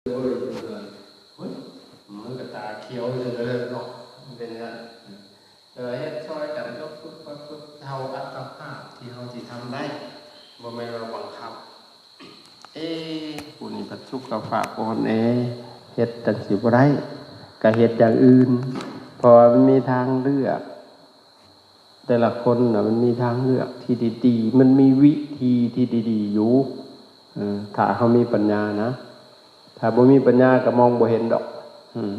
ໂອ້ຍ ເພິ່ນວ່າ ໂອ້ຍ ມັນກໍຕາຂຽວຢູ່ເດີເນາະ ເປັນຈັ່ງຊັ້ນ. ແຕ່ວ່າເຮັດຊ່ອຍກັນ ເຮົາອັດຕະພາບທີ່ເຮົາຊິທຳໄດ້ ບໍ່ແມ່ນວ່າບັງຄັບ. ເອ ຜູ້ນີ້ພັດສຸຂະພາບອ່ອນແອ ເຮັດຈັ່ງຊີ້ບໍ່ໄດ້ ກະເຮັດຢ່າງອື່ນ ເພາະວ່າມັນມີທາງເລືອກ. ແຕ່ລະຄົນນະ ມັນມີທາງເລືອກທີ່ດີໆ ມັນມີວິທີທີ່ດີໆຢູ່ ເອີ ຖ້າເຮົາມີປັນຍານະ. ຖ້າບໍ່ມີປັນຍາກໍມອງບໍ່ເຫັນດອກ. ອືມ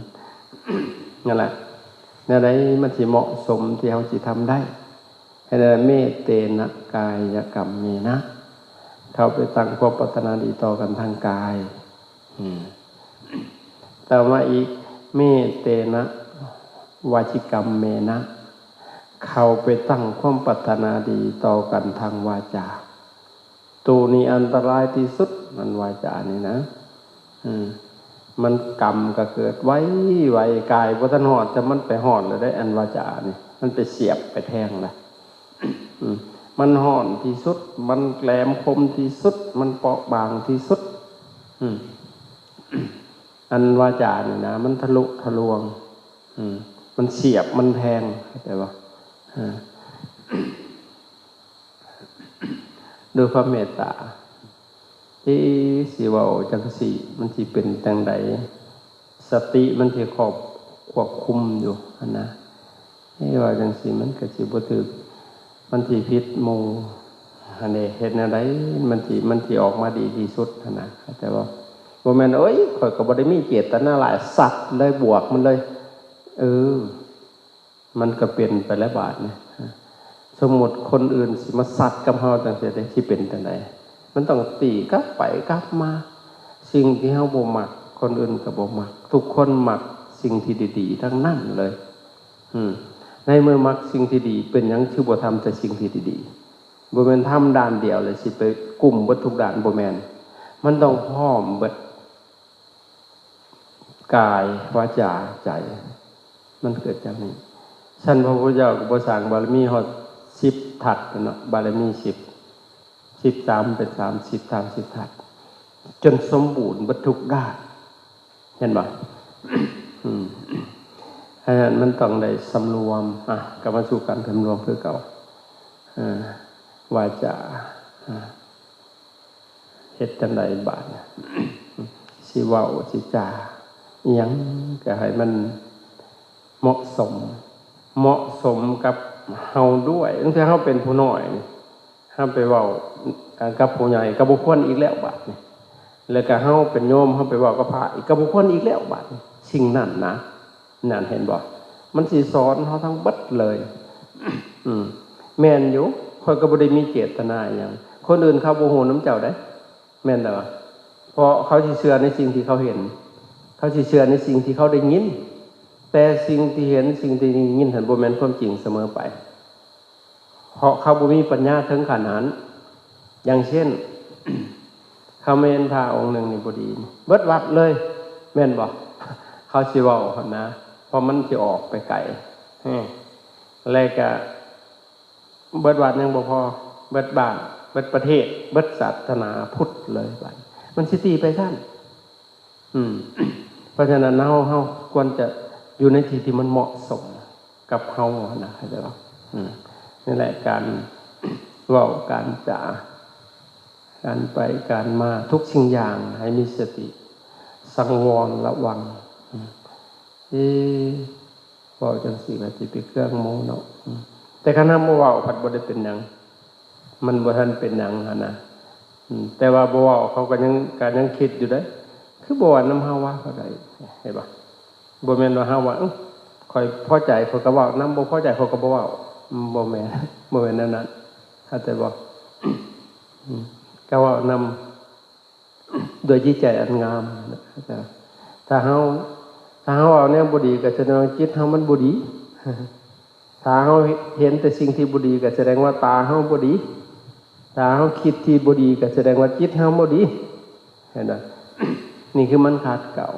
ນັ້ນແຫຼະ ແນວໃດມັນຊິເໝາະສົມທີ່ເຮົາຊິທຳໄດ້? ເຮັດແນວໃດ? ເມເຕນະກາຍະກັມເມນະ ເຂົ້າໄປຕັ້ງຄວາມປາດຖະໜາດີຕໍ່ກັນທາງກາຍ. ອືມ ຕໍ່ມາອີກ ເມເຕນະວາຈິກຳເມນະ ເຂົ້າໄປຕັ້ງຄວາມປາດຖະໜາດີຕໍ່ກັນທາງວາຈາ. ໂຕນີ້ອັນຕະລາຍທີ່ສຸດ ອັນວາຈານີ້ນະ. ອືມ ມັນກຳກໍເກີດໄວໆ ກາຍບໍ່ທັນຮອດ ແຕ່ມັນໄປຮອດແລ້ວເດ້ ອັນວາຈານີ້ ມັນໄປສຽບໄປແທງລະ. ອືມ ມັນຮ້ອນທີ່ສຸດ ມັນແຫຼມຄົມທີ່ສຸດ ມັນເປາະບາງທີ່ສຸດ. ອືມ ອັນວາຈານີ້ນະ ມັນທະລຸທະລວງ ອືມ ມັນສຽບ ມັນແທງ ເຂົ້າໃຈບໍ່? ເອີ ດ້ວຍຄວາມເມດຕາ ເອີ ຊິເວົ້າຈັ່ງຊີ້ ມັນຊິເປັນຈັ່ງໃດ? ສະຕິມັນຊິຄອບ ຄວບຄຸມຢູ່ຫັ້ນນະ. ເອີ ເວົ້າຈັ່ງຊີ້ມັນກໍຊິບໍ່ຖືກ ມັນຊິຜິດໝູ່ຫັ້ນເດ. ເຮັດແນວໃດມັນຊິ ມັນຊິອອກມາດີທີ່ສຸດຫັ້ນນະ ເຂົ້າໃຈບໍ່? ບໍ່ແມ່ນ ໂອ້ຍ ຂ້ອຍກໍບໍ່ໄດ້ມີເຈດຕະນາຮ້າຍ ຊັດເລີຍ ບວກມັນເລີຍ. ເອີ ມັນກໍເປັນໄປແລ້ວບາດນີ້. ສົມມຸດຄົນອື່ນຊິມາຊັດກັບເຮົາຈັ່ງຊີ້ເດ ຊິເປັນຈັ່ງໃດ? ມັນຕ້ອງຕີກັບໄປກັບມາ. ສິ່ງທີ່ເຮົາບໍ່ມັກ ຄົນອື່ນກໍບໍ່ມັກ. ທຸກຄົນມັກສິ່ງທີ່ດີໆ ທັງນັ້ນເລີຍ. ອືມ ໃນເມື່ອມັກສິ່ງທີ່ດີ ເປັນຫຍັງຄືບໍ່ທຳແຕ່ສິ່ງທີ່ດີໆ? ບໍ່ແມ່ນທຳດ້ານດຽວແລ້ວຊິໄປກຸ້ມເບິດທຸກດ້ານ ບໍ່ແມ່ນ. ມັນຕ້ອງພ້ອມເບິດ ກາຍ ວາຈາ ໃຈ ມັນເກີດຈາກນີ້. ຊັ້ນພະພຸດທະເຈົ້າກໍບໍ່ສ້າງບາລະມີຮອດສິບທັດເນາະ ບາລະມີສິບ ສິບຕາມເປັນສາມສິບທາດ ສິບທັດ ຈົນສົມບູນເບິດທຸກດ້ານ ເຫັນບໍ່? ອືມ ອັນນັ້ນມັນຕ້ອງໄດ້ສຳລວມ ອ່ະ ກັບມາສູ່ການສຳລວມຄືເກົ່າ ເອີ ວາຈາ ອ່ະ ເຮັດຈັ່ງໃດບາດນີ້? ຊິເວົ້າຊິຈາອີ່ຫຍັງກໍໃຫ້ມັນເໝາະສົມ ເໝາະສົມກັບເຮົາດ້ວຍ. ບາງເທື່ອເຮົາເປັນຜູ້ນ້ອຍ ເຮົາໄປເວົ້າ ເອີ ກັບຜູ້ໃຫຍ່ກໍບໍ່ຄວນອີກແລ້ວບາດນີ້. ແລ້ວກໍເຮົາເປັນໂຍມ ເຮົາໄປເວົ້າກັບພະອີກ ກໍບໍ່ຄວນອີກແລ້ວບາດນີ້. ສິ່ງນັ້ນນະ ນັ້ນ ເຫັນບໍ່? ມັນຊິສອນເຮົາທັງເບິດເລີຍ. ອືມ ແມ່ນຢູ່ ຂ້ອຍກໍບໍ່ໄດ້ມີເຈດຕະນາອີ່ຫຍັງ ຄົນອື່ນເຂົາບໍ່ຮູ້ນຳເຈົ້າເດ້ ແມ່ນແລ້ວ ເພາະເຂົາຊິເຊື່ອໃນສິ່ງທີ່ເຂົາເຫັນ ເຂົາຊິເຊື່ອໃນສິ່ງທີ່ເຂົາໄດ້ຍິນ. ແຕ່ສິ່ງທີ່ເຫັນ ສິ່ງທີ່ໄດ້ຍິນຫັ້ນ ບໍ່ແມ່ນຄວາມຈິງສະເໝີໄປ ເພາະເຂົາບໍ່ມີປັນຍາເຖິງຂັ້ນນັ້ນ. ຢ່າງເຊັ່ນ ເຂົາມາເຫັນພະອົງໜຶ່ງນີ້ບໍ່ດີ ເບິດວັດເລີຍ ແມ່ນບໍ່? ເຂົາຊິເວົ້າຫັ້ນນະ ເພາະມັນຊິອອກໄປໄກ ແລະກະເບິດວັດຍັງບໍ່ພໍ ເບິດບ້ານ ເບິດປະເທດ ເບິດສາສະໜາພຸດເລີຍ ບາດມັນຊິຕີໄປຊັ້ນ. ອືມ ເພາະສະນັ້ນເຮົາ ເຮົາຄວນຈະຢູ່ໃນທີ່ທີ່ມັນເໝາະສົມກັບເຮົາຫັ້ນນະ ເຂົ້າໃຈບໍ່? ອືມ ນີ້ແຫຼະ ການເວົ້າການຈາ ການໄປການມາ ທຸກສິ່ງຢ່າງໃຫ້ມີສະຕິ ສັງວອນລະວັງ. ອືມ ເອີ ເວົ້າຈັ່ງຊີ້ກໍຊິໄປເຄືອງໝູ່ເນາະ. ອືມ ແຕ່ຄັນເຮົາບໍ່ເວົ້າພັດບໍ່ໄດ້ເປັນຫຍັງ ມັນບໍ່ທັນເປັນຫຍັງຫັ້ນນະ. ອືມ ແຕ່ວ່າບໍ່ເວົ້າເຂົາກໍຍັງ ກໍຍັງຄິດຢູ່ເດ້ ຄືບໍ່ເວົ້ານຳເຮົາວະ ເຂົາກໍ ເຫັນບໍ່? ບໍ່ແມ່ນວ່າເຮົາວ່າ ເອີ ຂ້ອຍພໍໃຈຂ້ອຍກໍເວົ້ານຳ ບໍ່ພໍໃຈຂ້ອຍກໍບໍ່ເວົ້າ ອືມ ບໍ່ແມ່ນ ບໍ່ແມ່ນແນວນັ້ນ ເຂົ້າໃຈບໍ່? ອືມ ກໍເວົ້ານຳ ດ້ວຍຈິດໃຈອັນງາມ. ຖ້າເຮົາ ຖ້າເຮົາເວົ້າແນວບໍ່ດີ ກໍສະແດງວ່າຈິດເຮົາມັນບໍ່ດີ. ຖ້າເຮົາເຫັນແຕ່ສິ່ງທີ່ບໍ່ດີ ກໍສະແດງວ່າຕາເຮົາບໍ່ດີ. ຖ້າເຮົາຄິດທີ່ບໍ່ດີ ກໍສະແດງວ່າຈິດເຮົາບໍ່ດີ. ເຫັນບໍ່? ນີ້ຄືມັນຂັດເກົ່າ.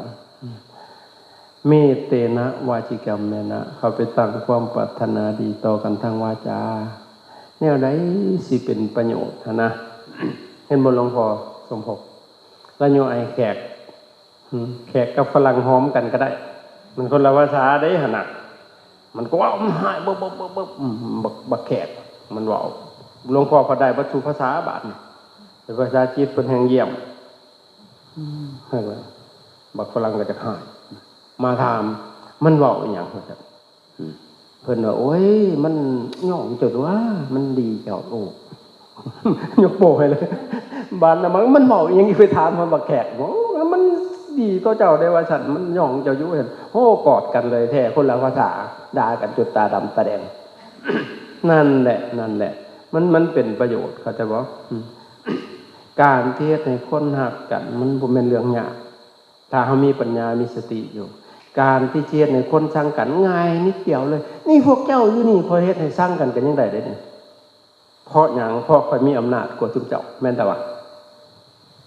ເມເຕນະວາຈິກຳເມນະ ເຂົ້າໄປຕັ້ງຄວາມປາດຖະໜາດີຕໍ່ກັນທາງວາຈາ. ແນວໃດຊິເປັນປະໂຫຍດຫັ້ນນະ? ເຫັນບໍ່ ຫຼວງພໍ່ສົມພົກ ລາວຍົກໃຫ້ແຂກ ມ ແຂກກັບຝຣັ່ງຫອມກັນກໍໄດ້ ມັນຄົນລະພາສາເດ້ຫັ້ນນະ. ມັນກໍເວົ້າ ມັນຮ້າຍ ບຶບໆໆໆ ອືມ ບັກ ບັກແຂກ ມັນເວົ້າ. ຫຼວງພໍ່ພັດໄດ້ເບິດສູ່ພາສາບາດນີ້ ເປັນພາສາຈີນ ເພິ່ນແຮ່ງຢ້ຽມ. ອືມ ເພິ່ນວ່າ ບັກຝຣັ່ງກໍຈັກຮ້າຍ ມາຖາມ ມັນເວົ້າອີ່ຫຍັງ ວ່າຊັ້ນ. ອືມ ເພິ່ນວ່າ ໂອ້ຍ ມັນຍ້ອງເຈົ້າຕົວະ ມັນດີເຈົ້າ. ໂອ້ ຍົກໂປ້ໃຫ້ເລີຍ. ບາດນັ້ນມັນ ມັນເວົ້າອີ່ຫຍັງອີກ ໄປຖາມມັນ ບັກແຂກ ໂອ້ ມັນດີຕໍ່ເຈົ້າເດ້ ວ່າຊັ້ນ ມັນຍ້ອງເຈົ້າຢູ່ ວ່າຊັ້ນ. ໂອ້ ກອດກັນເລີຍແທ້ ຄົນລະພາສາ ດ່າກັນຈົນຕາດຳຕາແດງ. ນັ້ນແຫຼະ ນັ້ນແຫຼະ ມັນ ມັນເປັນປະໂຫຍດ ເຂົ້າໃຈບໍ່? ອືມ ການທີ່ເຮັດໃຫ້ຄົນຮັກກັນ ມັນບໍ່ແມ່ນເລື່ອງຍາກ. ຖ້າເຮົາມີປັນຍາ ມີສະຕິຢູ່ ການທີ່ຈະເຮັດໃຫ້ຄົນຊັງກັນງ່າຍນິດດຽວເລີຍ. ນີ້ພວກເຈົ້າຢູ່ນີ້ ຂ້ອຍເຮັດໃຫ້ຊັງກັນກໍຍັງໄດ້ເດ້ນີ້. ເພາະຫຍັງ? ເພາະຂ້ອຍມີອຳນາດກວ່າຊຸມເຈົ້າ ແມ່ນແຕ່ວ່າ.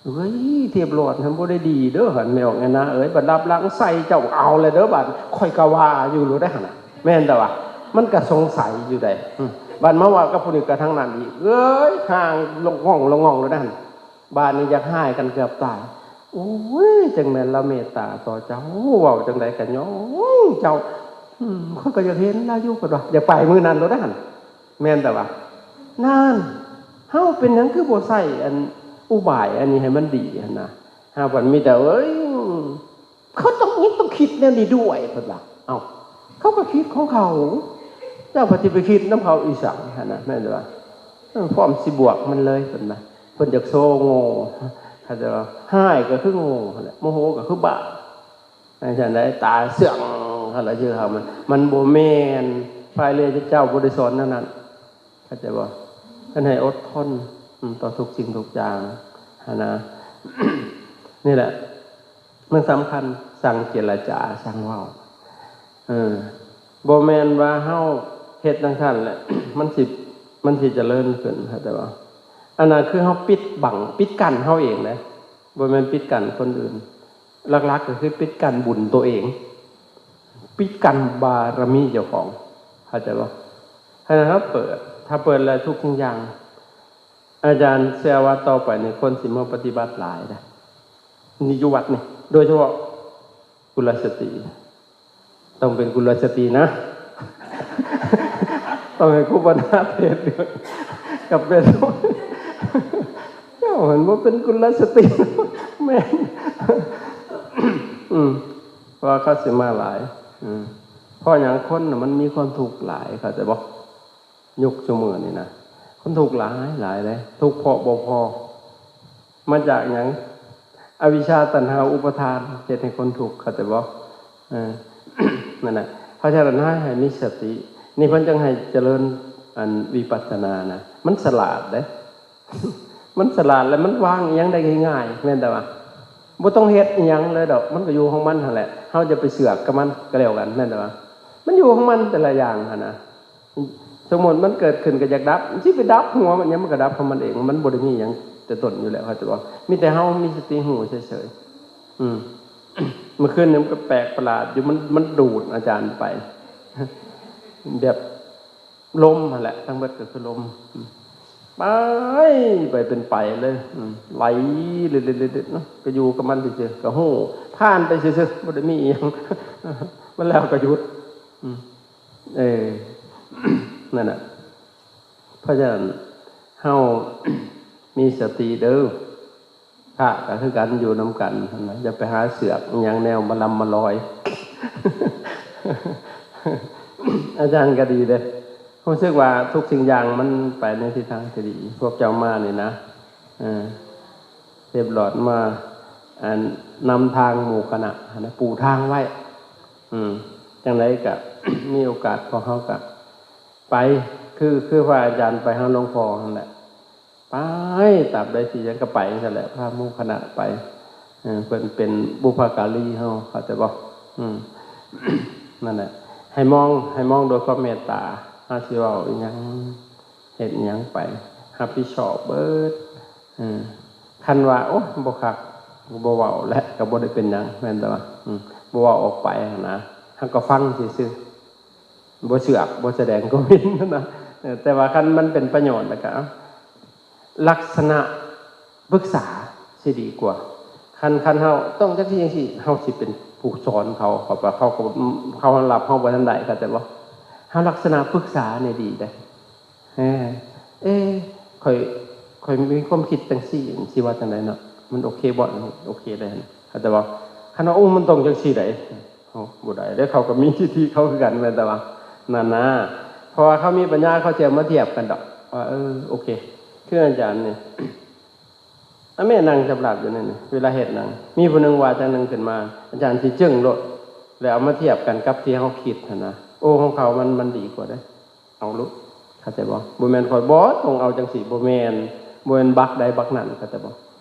ເອີຍ ເທບຫຼອດຫັ້ນບໍ່ໄດ້ດີເດີ ຫັ້ນແມ່ອອກແອນນາເອີຍ. ບັດລັບຫຼັງໃສ່ເຈົ້າເອົາແລ້ວເດີ ບາດຂ້ອຍກໍວ່າຢູ່ໂລດໄດ໋ຫັ້ນນະ ແມ່ນແຕ່ວ່າ. ມັນກໍສົງໄສຢູ່ໄດ໋. ອືມ ບັດມາເວົ້າກັບຜູ້ນີ້ກໍທາງນັ້ນອີກ ເອີຍ ຮ່າງລົງງ່ອງລົງງ່ອງໂລດໄດ໋ຫັ້ນ. ບາດນີ້ຢາກຮ້າຍກັນເກືອບຕາຍ. ໂອ້ຍ ຈັ່ງແມ່ນລາວເມດຕາຕໍ່ເຈົ້າ ເວົ້າຈັ່ງໃດກໍຍ້ອງເຈົ້າ. ອືມ ຂ້ອຍກໍຢາກເຫັນລາວຢູ່ ເພິ່ນວ່າ. ຢາກໄປມື້ນັ້ນໂລດຫັ້ນ ແມ່ນແຕ່ວ່າ. ນັ້ນ ເຮົາເປັນຫຍັງຄືບໍ່ໃຊ້ອັນອຸບາຍອັນນີ້ໃຫ້ມັນດີຫັ້ນນະ? ຫາກມັນມີແຕ່ ເອີຍ ເຂົາຕ້ອງ ຍັງຕ້ອງຄິດແນວນີ້ດ້ວຍ ເພິ່ນວ່າ. ເອົ້າ ເຂົາກໍຄິດຂອງເຂົາ ເຈົ້າພັດຊິໄປຄິດນຳເຂົາອີ່ຫຍັງຫັ້ນນະ ແມ່ນບໍ່? ເອີ ພ້ອມຊິບວກມັນເລີຍ ເພິ່ນວ່າ. ເພິ່ນຢາກໂຊໂງ່ ເຂົາເຈົ້າວ່າ ຮ້າຍກໍຄືໂງ່ຫັ້ນແຫຼະ ໂມໂຫກໍຄືບ້າ ຈັ່ງຊັ້ນໃດ໋. ຕາເຊື່ອງຫັ້ນລະ ຊື່ເຮົາ ມັນ ມັນບໍ່ແມ່ນ ຝ່າຍເລວເຈົ້າບໍ່ໄດ້ສອນແນວນັ້ນ. ເຂົ້າໃຈບໍ່? ເພິ່ນໃຫ້ອົດທົນ ອືມ ຕໍ່ທຸກສິ່ງທຸກຢ່າງຫັ້ນນະ. ນີ້ແຫຼະ ມັນສຳຄັນ ຊ່າງເຈລະຈາ ຊ່າງເວົ້າ. ເອີ ບໍ່ແມ່ນວ່າເຮົາເຮັດຈັ່ງຊັ້ນແຫຼະ ມັນຊິ ມັນຊິຈະເລີນຂຶ້ນ ເຂົ້າໃຈບໍ່? ອັນນັ້ນຄືເຮົາປິດບັງ ປິດກັ້ນເຮົາເອງເດ້ ບໍ່ແມ່ນປິດກັ້ນຄົນອື່ນ. ຫຼັກໆກໍຄືປິດກັ້ນບຸນໂຕເອງ ປິດກັ້ນບາລະມີເຈົ້າຂອງ ເຂົ້າໃຈບໍ່? ໃຫ້ເຮົາເປີດ ຖ້າເປີດແລ້ວທຸກສິ່ງຢ່າງ ອາຈານເຊື່ອວ່າຕໍ່ໄປນີ້ຄົນຊິມາປະຕິບັດຫຼາຍນະ ນີ້ຢູ່ວັດນີ້ ໂດຍສະເພາະກຸລະສະຕີ ຕ້ອງເປັນກຸລະສະຕີນະ ຕ້ອງໃຫ້ຄູບັນຫາເທດກັບເປັນ ເຈົ້າຫັ້ນບໍ່ເປັນກຸລະສະຕີ ແມ່ນ ອືມ ເພາະວ່າເຂົາຊິມາຫຼາຍ ອືມ ເພາະຫຍັງ? ຄົນນະມັນມີຄວາມທຸກຫຼາຍ ເຂົ້າໃຈບໍ່? ຍຸກຊຸມື້ນີ້ນະ ຄົນທຸກຫຼາຍຫຼາຍເດ້ ທຸກເພາະບໍ່ພໍ ມາຈາກຫຍັງ? ອະວິຊຊາ ຕັນຫາ ອຸປາທານ ເຮັດໃຫ້ຄົນທຸກ ເຂົ້າໃຈບໍ່? ເອີ ນັ້ນນະ ເພາະສະນັ້ນໃຫ້ ໃຫ້ມີສະຕິ ນີ້ເພິ່ນຈຶ່ງໃຫ້ຈະເລີນອັນວິປັດສະນານະ ມັນສະຫຼາດເດ້ ມັນສະຫຼາດ ແລະ ມັນວາງອີ່ຫຍັງໄດ້ງ່າຍໆ ແມ່ນແຕ່ວ່າ ບໍ່ຕ້ອງເຮັດອີ່ຫຍັງເລີຍດອກ ມັນກໍຢູ່ຂອງມັນຫັ້ນແຫຼະ ເຮົາຢ່າໄປເຊືອກກັບມັນກໍແລ້ວກັນ ແມ່ນແຕ່ວ່າ ມັນຢູ່ຂອງມັນແຕ່ລະຢ່າງຫັ້ນນະ ສົມມຸດມັນເກີດຂຶ້ນກໍຢາກດັບ ມັນຊິໄປດັບຫົວມັນຫຍັງ ມັນກໍດັບຂອງມັນເອງ ມັນບໍ່ໄດ້ມີຫຍັງແຕ່ຕົ້ນຢູ່ແລ້ວ ເຂົ້າໃຈບໍ່? ມີແຕ່ເຮົາມີສະຕິຮູ້ເສີຍໆ ອືມ ມື້ຄືນນີ້ມັນກໍແປກປະຫຼາດຢູ່ ມັນ ມັນດູດອາຈານໄປ ແບບ ລົມຫັ້ນແຫຼະ ທັງເບິດກໍຄືລົມ ໄປ ໄປເປັນໄປເລີຍ ອືມ ໄຫຼເລື້ອຍໆ ເນາະ ກໍຢູ່ກັບມັນຊື່ໆ ກໍຮູ້ຜ່ານໄປຊື່ໆ ບໍ່ໄດ້ມີອີ່ຫຍັງ ມັນແລ້ວກໍຢຸດ ອືມ ເອີ ນັ້ນນະ ເພາະສະນັ້ນເຮົາມີສະຕິເດີ້ ພະກໍຄືກັນ ຢູ່ນຳກັນຫັ້ນນະ ຢ່າໄປຫາເຊືອກອີ່ຫຍັງແນວມາລຳມາລອຍ ອາຈານກໍດີເດ້ ຮູ້ສຶກວ່າທຸກສິ່ງຢ່າງມັນໄປໃນທິດທາງທີ່ດີ ພວກເຈົ້າມານີ້ນະ ເອີ ເລັບຫຼອດມາ ອັນ ນຳທາງໝູ່ຄະນະຫັ້ນນະ ປູທາງໄວ້ ອືມ ຈັ່ງໃດກໍມີໂອກາດພວກເຮົາກໍໄປ ຄື ຄືພະອາຈານໄປຫາຫຼວງພໍ່ຫັ້ນແຫຼະ ໄປ ຕາບໃດຊິຫຍັງກໍໄປຊັ້ນແຫຼະ ພາໝູ່ຄະນະໄປ ເອີ ເພິ່ນເປັນບຸບພະກາລີເຮົາ ເຂົ້າໃຈບໍ່? ອືມ ນັ້ນແຫຼະ ໃຫ້ມອງ ໃຫ້ມອງໂດຍຄວາມເມດຕາ ເຮົາຊິເວົ້າອີ່ຫຍັງ ເຮັດອີ່ຫຍັງໄປ ຮັບຜິດຊອບເບິດ ເອີ ຄັນວ່າ ໂອ້ ບໍ່ຄັກ ບໍ່ເວົ້າແຫຼະ ກໍບໍ່ໄດ້ເປັນຫຍັງ ແມ່ນແຕ່ວ່າ ອືມ ບໍ່ເວົ້າອອກໄປຫັ້ນນະ ເຮົາກໍຟັງຊື່ໆ. ບໍ່ເຊື່ອ ບໍ່ສະແດງຄວາມເຫັນນະ ເອີ ແຕ່ວ່າຄັນມັນເປັນປະໂຫຍດແລ້ວກະ ລັກສະນະປຶກສາຊິດີກວ່າ ຄັນ ຄັນເຮົາຕ້ອງຈັ່ງຊີ້ຈັ່ງຊີ້ ເຮົາຊິເປັນຜູ້ສອນເຂົາ ເຂົາ ເຂົາກໍ ເຂົາຮັບເຮົາບໍ່ທັນໄດ້ ເຂົ້າໃຈບໍ່? ເຮົາລັກສະນະປຶກສານີ້ດີເດ້. ເອີ ເອີ ຂ້ອຍ ຂ້ອຍມີຄວາມຄິດຈັ່ງຊີ້ ຊິວ່າຈັ່ງໃດເນາະ? ມັນໂອເຄບໍ່? ໂອເຄເດ້ ເຂົ້າໃຈບໍ່? ຄັນວ່າ ໂອ້ ມັນຕ້ອງຈັ່ງຊີ້ໃດ ເຮົາບໍ່ໄດ້ເດ້ ເຂົາກໍມີທິດທິເຂົາຄືກັນ ແມ່ນແຕ່ວ່າ ນັ້ນນະ ເພາະວ່າເຂົາມີປັນຍາ ເຂົາຈະເອົາມາທຽບກັນດອກ ວ່າ ເອີ ໂອເຄ ຄືອາຈານນີ້ ອາ ແມ່ນັ່ງຈັບລາບຢູ່ນັ້ນ ເວລາເຮັດໜັງ ມີຜູ້ໜຶ່ງວ່າຈັ່ງໜຶ່ງຂຶ້ນມາ ອາຈານຊິຈຶ້ງໂລດ ແລ້ວເອົາມາທຽບກັນກັບທີ່ເຮົາຄິດຫັ້ນນະ ໂອ້ ຂອງເຂົາມັນ ມັນດີກວ່າເດ້ ເອົາໂລດ ເຂົ້າໃຈບໍ່? ບໍ່ແມ່ນຂ້ອຍ ບໍ່ ຕ້ອງເອົາຈັ່ງຊີ້ ບໍ່ແມ່ນ ບໍ່ແມ່ນບັກໃດບັກນັ້ນ ເຂົ້າໃຈບໍ່?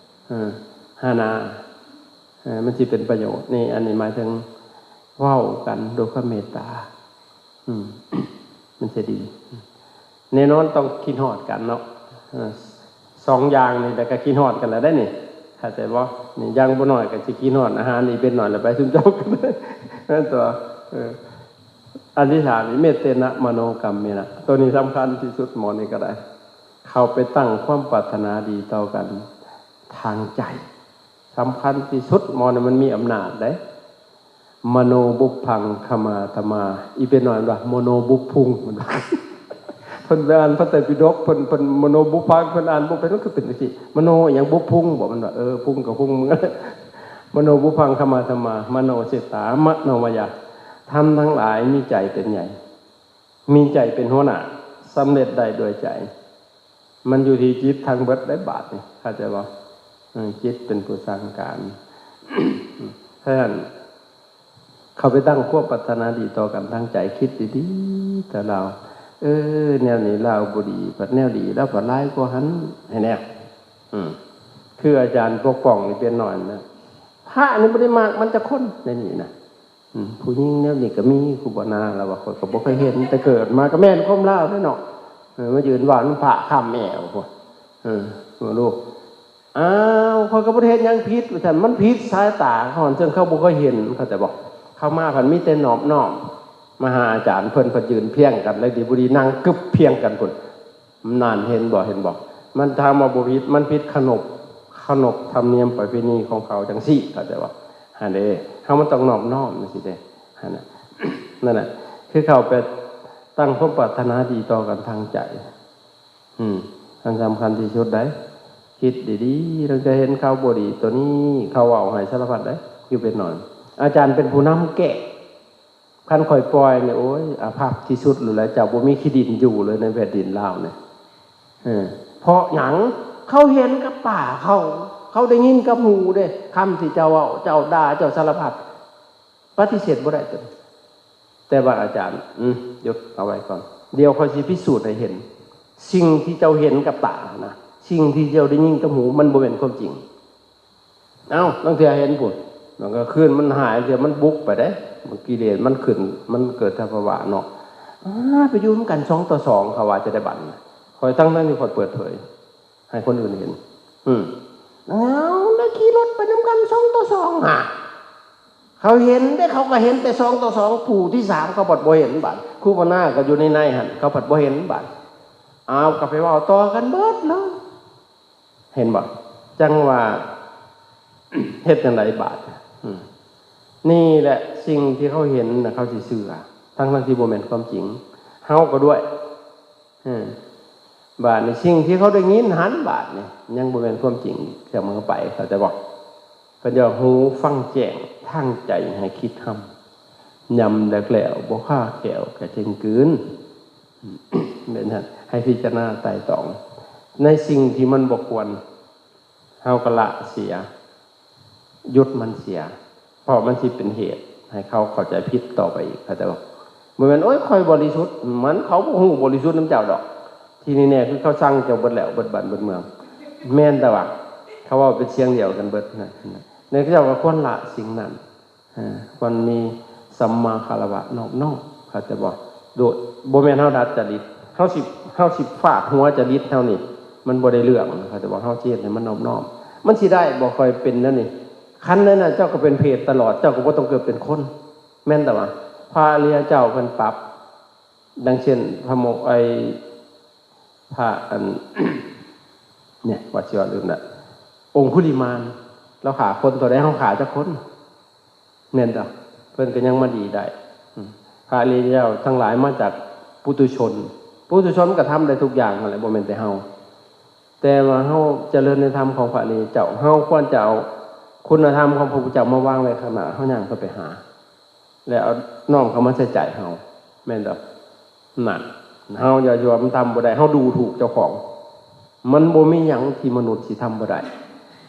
ເອີ ຫັ້ນນະ ເອີ ມັນຊິເປັນປະໂຫຍດ ນີ້ ອັນນີ້ໝາຍເຖິງເວົ້າກັນດ້ວຍຄວາມເມດຕາ ອືມ ມັນຈະດີ ແນ່ນອນຕ້ອງຄິດຮອດກັນເນາະ ເອີ ສອງຢ່າງນີ້ແຫຼະກໍຄິດຮອດກັນແລ້ວເດ້ນີ້ ເຂົ້າໃຈບໍ່? ນີ້ຢ່າງບໍ່ໜ້ອຍກໍຊິຄິດຮອດອາຫານອີ່ເປັນໜ້ອຍ ແລ້ວໄປຊຸມເຈົ້າກັນ ແມ່ນຕົວະ ເອີ ອັນທີສາມນີ້ ເມດເຕນະມະໂນກຳເມນະ ໂຕນີ້ສຳຄັນທີ່ສຸດ ໝໍນີ້ກໍໄດ້ ເຂົ້າໄປຕັ້ງຄວາມປາດຖະໜາດີຕໍ່ກັນທາງໃຈ ສຳຄັນທີ່ສຸດ ໝໍນີ້ມັນມີອຳນາດເດ້ ມະໂນບຸບພັງຄະມາທະມາ ອີເປັນນ້ອຍວ່າ ມະໂນບຸບພຸງ ເພິ່ນວ່າ ເພິ່ນໄປອ່ານພະໄຕປິດົກ ເພິ່ນ ເພິ່ນມະໂນບຸບພັງ ເພິ່ນອ່ານບໍ່ເປັນ ມັນຄືເປັນຈັ່ງຊີ້ ມະໂນອີ່ຫຍັງບຸບພຸງບໍ ມັນວ່າ ເອີ ພຸງກໍພຸງ ມະໂນບຸບພັງຄະມາທະມາ ມະໂນເສດຖາ ມະໂນມະຍາ ທຳທັງຫຼາຍມີໃຈເປັນໃຫຍ່ ມີໃຈເປັນຫົວໜ້າ ສຳເລັດໄດ້ດ້ວຍໃຈ ມັນຢູ່ທີ່ຈິດທັງເບິດໄດ໋ບາດນີ້ ເຂົ້າໃຈບໍ່? ເອີ ຈິດເປັນຜູ້ສັ່ງການ ເພາະສະນັ້ນ ເຂົ້າໄປຕັ້ງຄວາມປາດຖະໜາດີຕໍ່ກັນທາງໃຈ ຄິດດີໆ ແຕ່ລາວ ເອີ ແນວນີ້ລາວບໍ່ດີ ບັດແນວດີລາວບັດຫຼາຍກວ່າຫັ້ນ ໃຫ້ແນວ ອືມ ຄືອາຈານປົກປ້ອງນີ້ເປັນນ້ອຍນະ ພະນີ້ບໍ່ໄດ້ມັກມັນຈັກຄົນໃນນີ້ນະ. ອືມ ຜູ້ຍິງແນວນີ້ກໍມີ ຄູບານາລາວວ່າ ຂ້ອຍກໍບໍ່ເຄີຍເຫັນ ແຕ່ເກີດມາກໍແມ່ນຄວາມລາວເດ້ເນາະ ເອີ ມາຢືນເວົ້ານຳພະຄ້ຳແອວພຸ້ນ ເອີ ວ່າລູກ ອ້າວ ຂ້ອຍກໍບໍ່ໄດ້ເຮັດຫຍັງຜິດ ວ່າຊັ້ນ ມັນຜິດສາຍຕາເຂົາ ເຊິ່ງເຂົາບໍ່ເຄີຍເຫັນ ເຂົ້າໃຈບໍ່? ເຂົາມາພັດມີແຕ່ນອບນ້ອມ ມາຫາອາຈານເພິ່ນ ເພິ່ນຢືນພຽງກັນ ແລ້ວດີບໍ່ດີນັ່ງກຶບພຽງກັນພຸ້ນ. ນັ້ນ ເຫັນບໍ່ ເຫັນບໍ່? ມັນຖາມວ່າບໍ່ຜິດ ມັນຜິດຂະໜົບ ຂະໜົບທຳນຽມປະເພນີຂອງເຂົາຈັ່ງຊີ້ ເຂົ້າໃຈບໍ່? ຫັ້ນເດ້ ເຮົາມັນຕ້ອງນອບນ້ອມຈັ່ງຊີ້ເດ້ ຫັ້ນນະ ນັ້ນນະ ຄືເຂົ້າໄປຕັ້ງຄວາມປາດຖະໜາດີຕໍ່ກັນທາງໃຈ ອືມ ອັນສຳຄັນທີ່ສຸດໃດ໋ ຄິດດີໆ ລາງເທື່ອເຫັນເຂົາບໍ່ດີ ໂຕນີ້ເຂົາເວົ້າໃຫ້ສາລະພັດໃດ໋ ຢູ່ເປັນໜ້ອຍ ອາຈານເປັນຜູ້ນຳແກ້ ຄັນຂ້ອຍປ່ອຍນີ້ ໂອ້ຍ ອາພັບທີ່ສຸດໂລດແຫຼະ ເຈົ້າບໍ່ມີຂີ້ດິນຢູ່ເລີຍໃນແຜ່ນດິນລາວນີ້ ເອີ ເພາະຫຍັງ? ເຂົາເຫັນກັບຕາເຂົາ ເຂົາໄດ້ຍິນກັບຫູເດ້ ຄຳທີ່ເຈົ້າເວົ້າ ເຈົ້າດ່າ ເຈົ້າສາລະພັດ ປະຕິເສດບໍ່ໄດ້ຕົວນີ້ ແຕ່ວ່າອາຈານ ອືມ ຢຸດເອົາໄວ້ກ່ອນ ດຽວຂ້ອຍຊິພິສູດໃຫ້ເຫັນ ສິ່ງທີ່ເຈົ້າເຫັນກັບຕານະ ສິ່ງທີ່ເຈົ້າໄດ້ຍິນກັບຫູ ມັນບໍ່ແມ່ນຄວາມຈິງ. ເອົ້າ ລາງເທື່ອເຫັນພຸ້ນ ມັນກໍຄືນ ມັນຫາຍ ລາງເທື່ອມັນບຸກໄປເດ້ ມັນກິເລດມັນຂຶ້ນ ມັນເກີດສະພາວະເນາະ ອາ ໄປຢູ່ນຳກັນສອງຕໍ່ສອງ ເຂົາວ່າຈະໄດ້ບັດ ຂ້ອຍ ທັງໆທີ່ຂ້ອຍເປີດເຜີຍໃຫ້ຄົນອື່ນເຫັນ ອືມ ເອົາ ແລ້ວຂີ່ລົດໄປນຳກັນສອງຕໍ່ສອງ ຫາ ເຂົາເຫັນເດ້ ເຂົາກໍເຫັນແຕ່ສອງຕໍ່ສອງ ຜູ້ທີສາມເຂົາພັດບໍ່ເຫັນບາດ ຄູບານາກໍຢູ່ໃນໃນຫັ້ນ ເຂົາພັດບໍ່ເຫັນບາດ ເອົາ ກໍໄປເວົ້າຕໍ່ກັນເບິດເລີຍ. ເຫັນບໍ່? ຈັ່ງວ່າ ເຮັດຈັ່ງໃດບາດ? ອືມ ນີ້ແຫຼະສິ່ງທີ່ເຂົາເຫັນນະ ເຂົາຊິເຊື່ອ ທັງໆທີ່ບໍ່ແມ່ນຄວາມຈິງ ເຮົາກໍດ້ວຍ ເອີ ບາດນີ້ສິ່ງທີ່ເຂົາໄດ້ຍິນຫັ້ນ ບາດນີ້ຍັງບໍ່ແມ່ນຄວາມຈິງສະເໝີໄປ ເຂົ້າໃຈບໍ່? ເພິ່ນວ່າ ຫູຟັງແຈ້ງ ທາງໃຈໃຫ້ຄິດຮຳ ຍຳແລ້ວແລ້ວ ບໍ່ຄາແຂ້ວກະເຈັງກືນ. ເປັນຊັ້ນ ໃຫ້ພິຈາລະນາໄຕ່ຕອງ ໃນສິ່ງທີ່ມັນບໍ່ຄວນ ເຮົາກໍລະເສຍ ຢຸດມັນເສຍ ເພາະມັນຊິເປັນເຫດໃຫ້ເຂົາເຂົ້າໃຈຜິດຕໍ່ໄປອີກ ເຂົ້າໃຈບໍ່? ບໍ່ແມ່ນ ໂອ້ຍ ຂ້ອຍບໍລິສຸດ ມັນ ເຂົາບໍ່ຮູ້ບໍລິສຸດນຳເຈົ້າດອກ ທີ່ແນ່ໆ ຄືເຂົາຊັງເຈົ້າເບິດແລ້ວ ເບິດບ້ານເບິດເມືອງ ແມ່ນແຕ່ວ່າ ເຂົາເວົ້າເປັນສຽງດຽວກັນເບິດ ແລ້ວເຂົາເຈົ້າກໍຄວນລະສິ່ງນັ້ນ. ເອີ ຄວນມີສຳມາຄາລະວະນອບນ້ອມ ເຂົ້າໃຈບໍ່? ໂດຍ ບໍ່ແມ່ນເຮົາດັດຈະລິດ ເຮົາຊິ ເຮົາຊິຟາດຫົວຈະລິດເຮົານີ້ ມັນບໍ່ໄດ້ເລື່ອງ ເຂົ້າໃຈບໍ່? ເຮົາຊິເຮັດໃຫ້ມັນນອບນ້ອມ ມັນຊິໄດ້ບໍ່? ຂ້ອຍເປັນແນວນີ້ ຄັນນັ້ນນະ ເຈົ້າກໍເປັນເຜດຕະຫຼອດ ເຈົ້າກໍບໍ່ຕ້ອງເກີດເປັນຄົນ ແມ່ນແຕ່ວ່າ ພະອະລິຍະເຈົ້າເພິ່ນປັບ ດັ່ງເຊັ່ນ ພະໂມ ໄອ້ ພະອັນ ເນຍ ວ່າຊິວ່າລືມລະ ອົງຄຸລິມານ ລາວຂ້າຄົນເທົ່າໃດ ເຮົາຂ້າຈັກຄົນ? ແມ່ນບໍ່? ເພິ່ນກໍຍັງມາດີໄດ້. ອືມ ພະອະລິຍະເຈົ້າທັງຫຼາຍມາຈາກປຸຖຸຊົນ. ປຸຖຸຊົນກໍທຳໄດ້ທຸກຢ່າງຫັ້ນແຫຼະ ບໍ່ແມ່ນແຕ່ເຮົາ. ແຕ່ວ່າເຮົາຈະເລີນໃນທຳຂອງພະອະລິຍະເຈົ້າ, ເຮົາຄວນຈະເອົາຄຸນນະທຳຂອງພະພຸດທະເຈົ້າມາວາງໄວ້ຂ້າງໜ້າ, ເຮົາຍ່າງເຂົ້າໄປຫາ ແລ້ວເອົານ້ອມເຂົ້າມາໃສ່ໃຈເຮົາ, ແມ່ນບໍ່? ນັ້ນ ເຮົາຢ່າຊິວ່າມັນທຳບໍ່ໄດ້, ເຮົາດູຖູກເຈົ້າຂອງ. ມັນບໍ່ມີຫຍັງທີ່ມະນຸດຊິທຳບໍ່ໄດ້,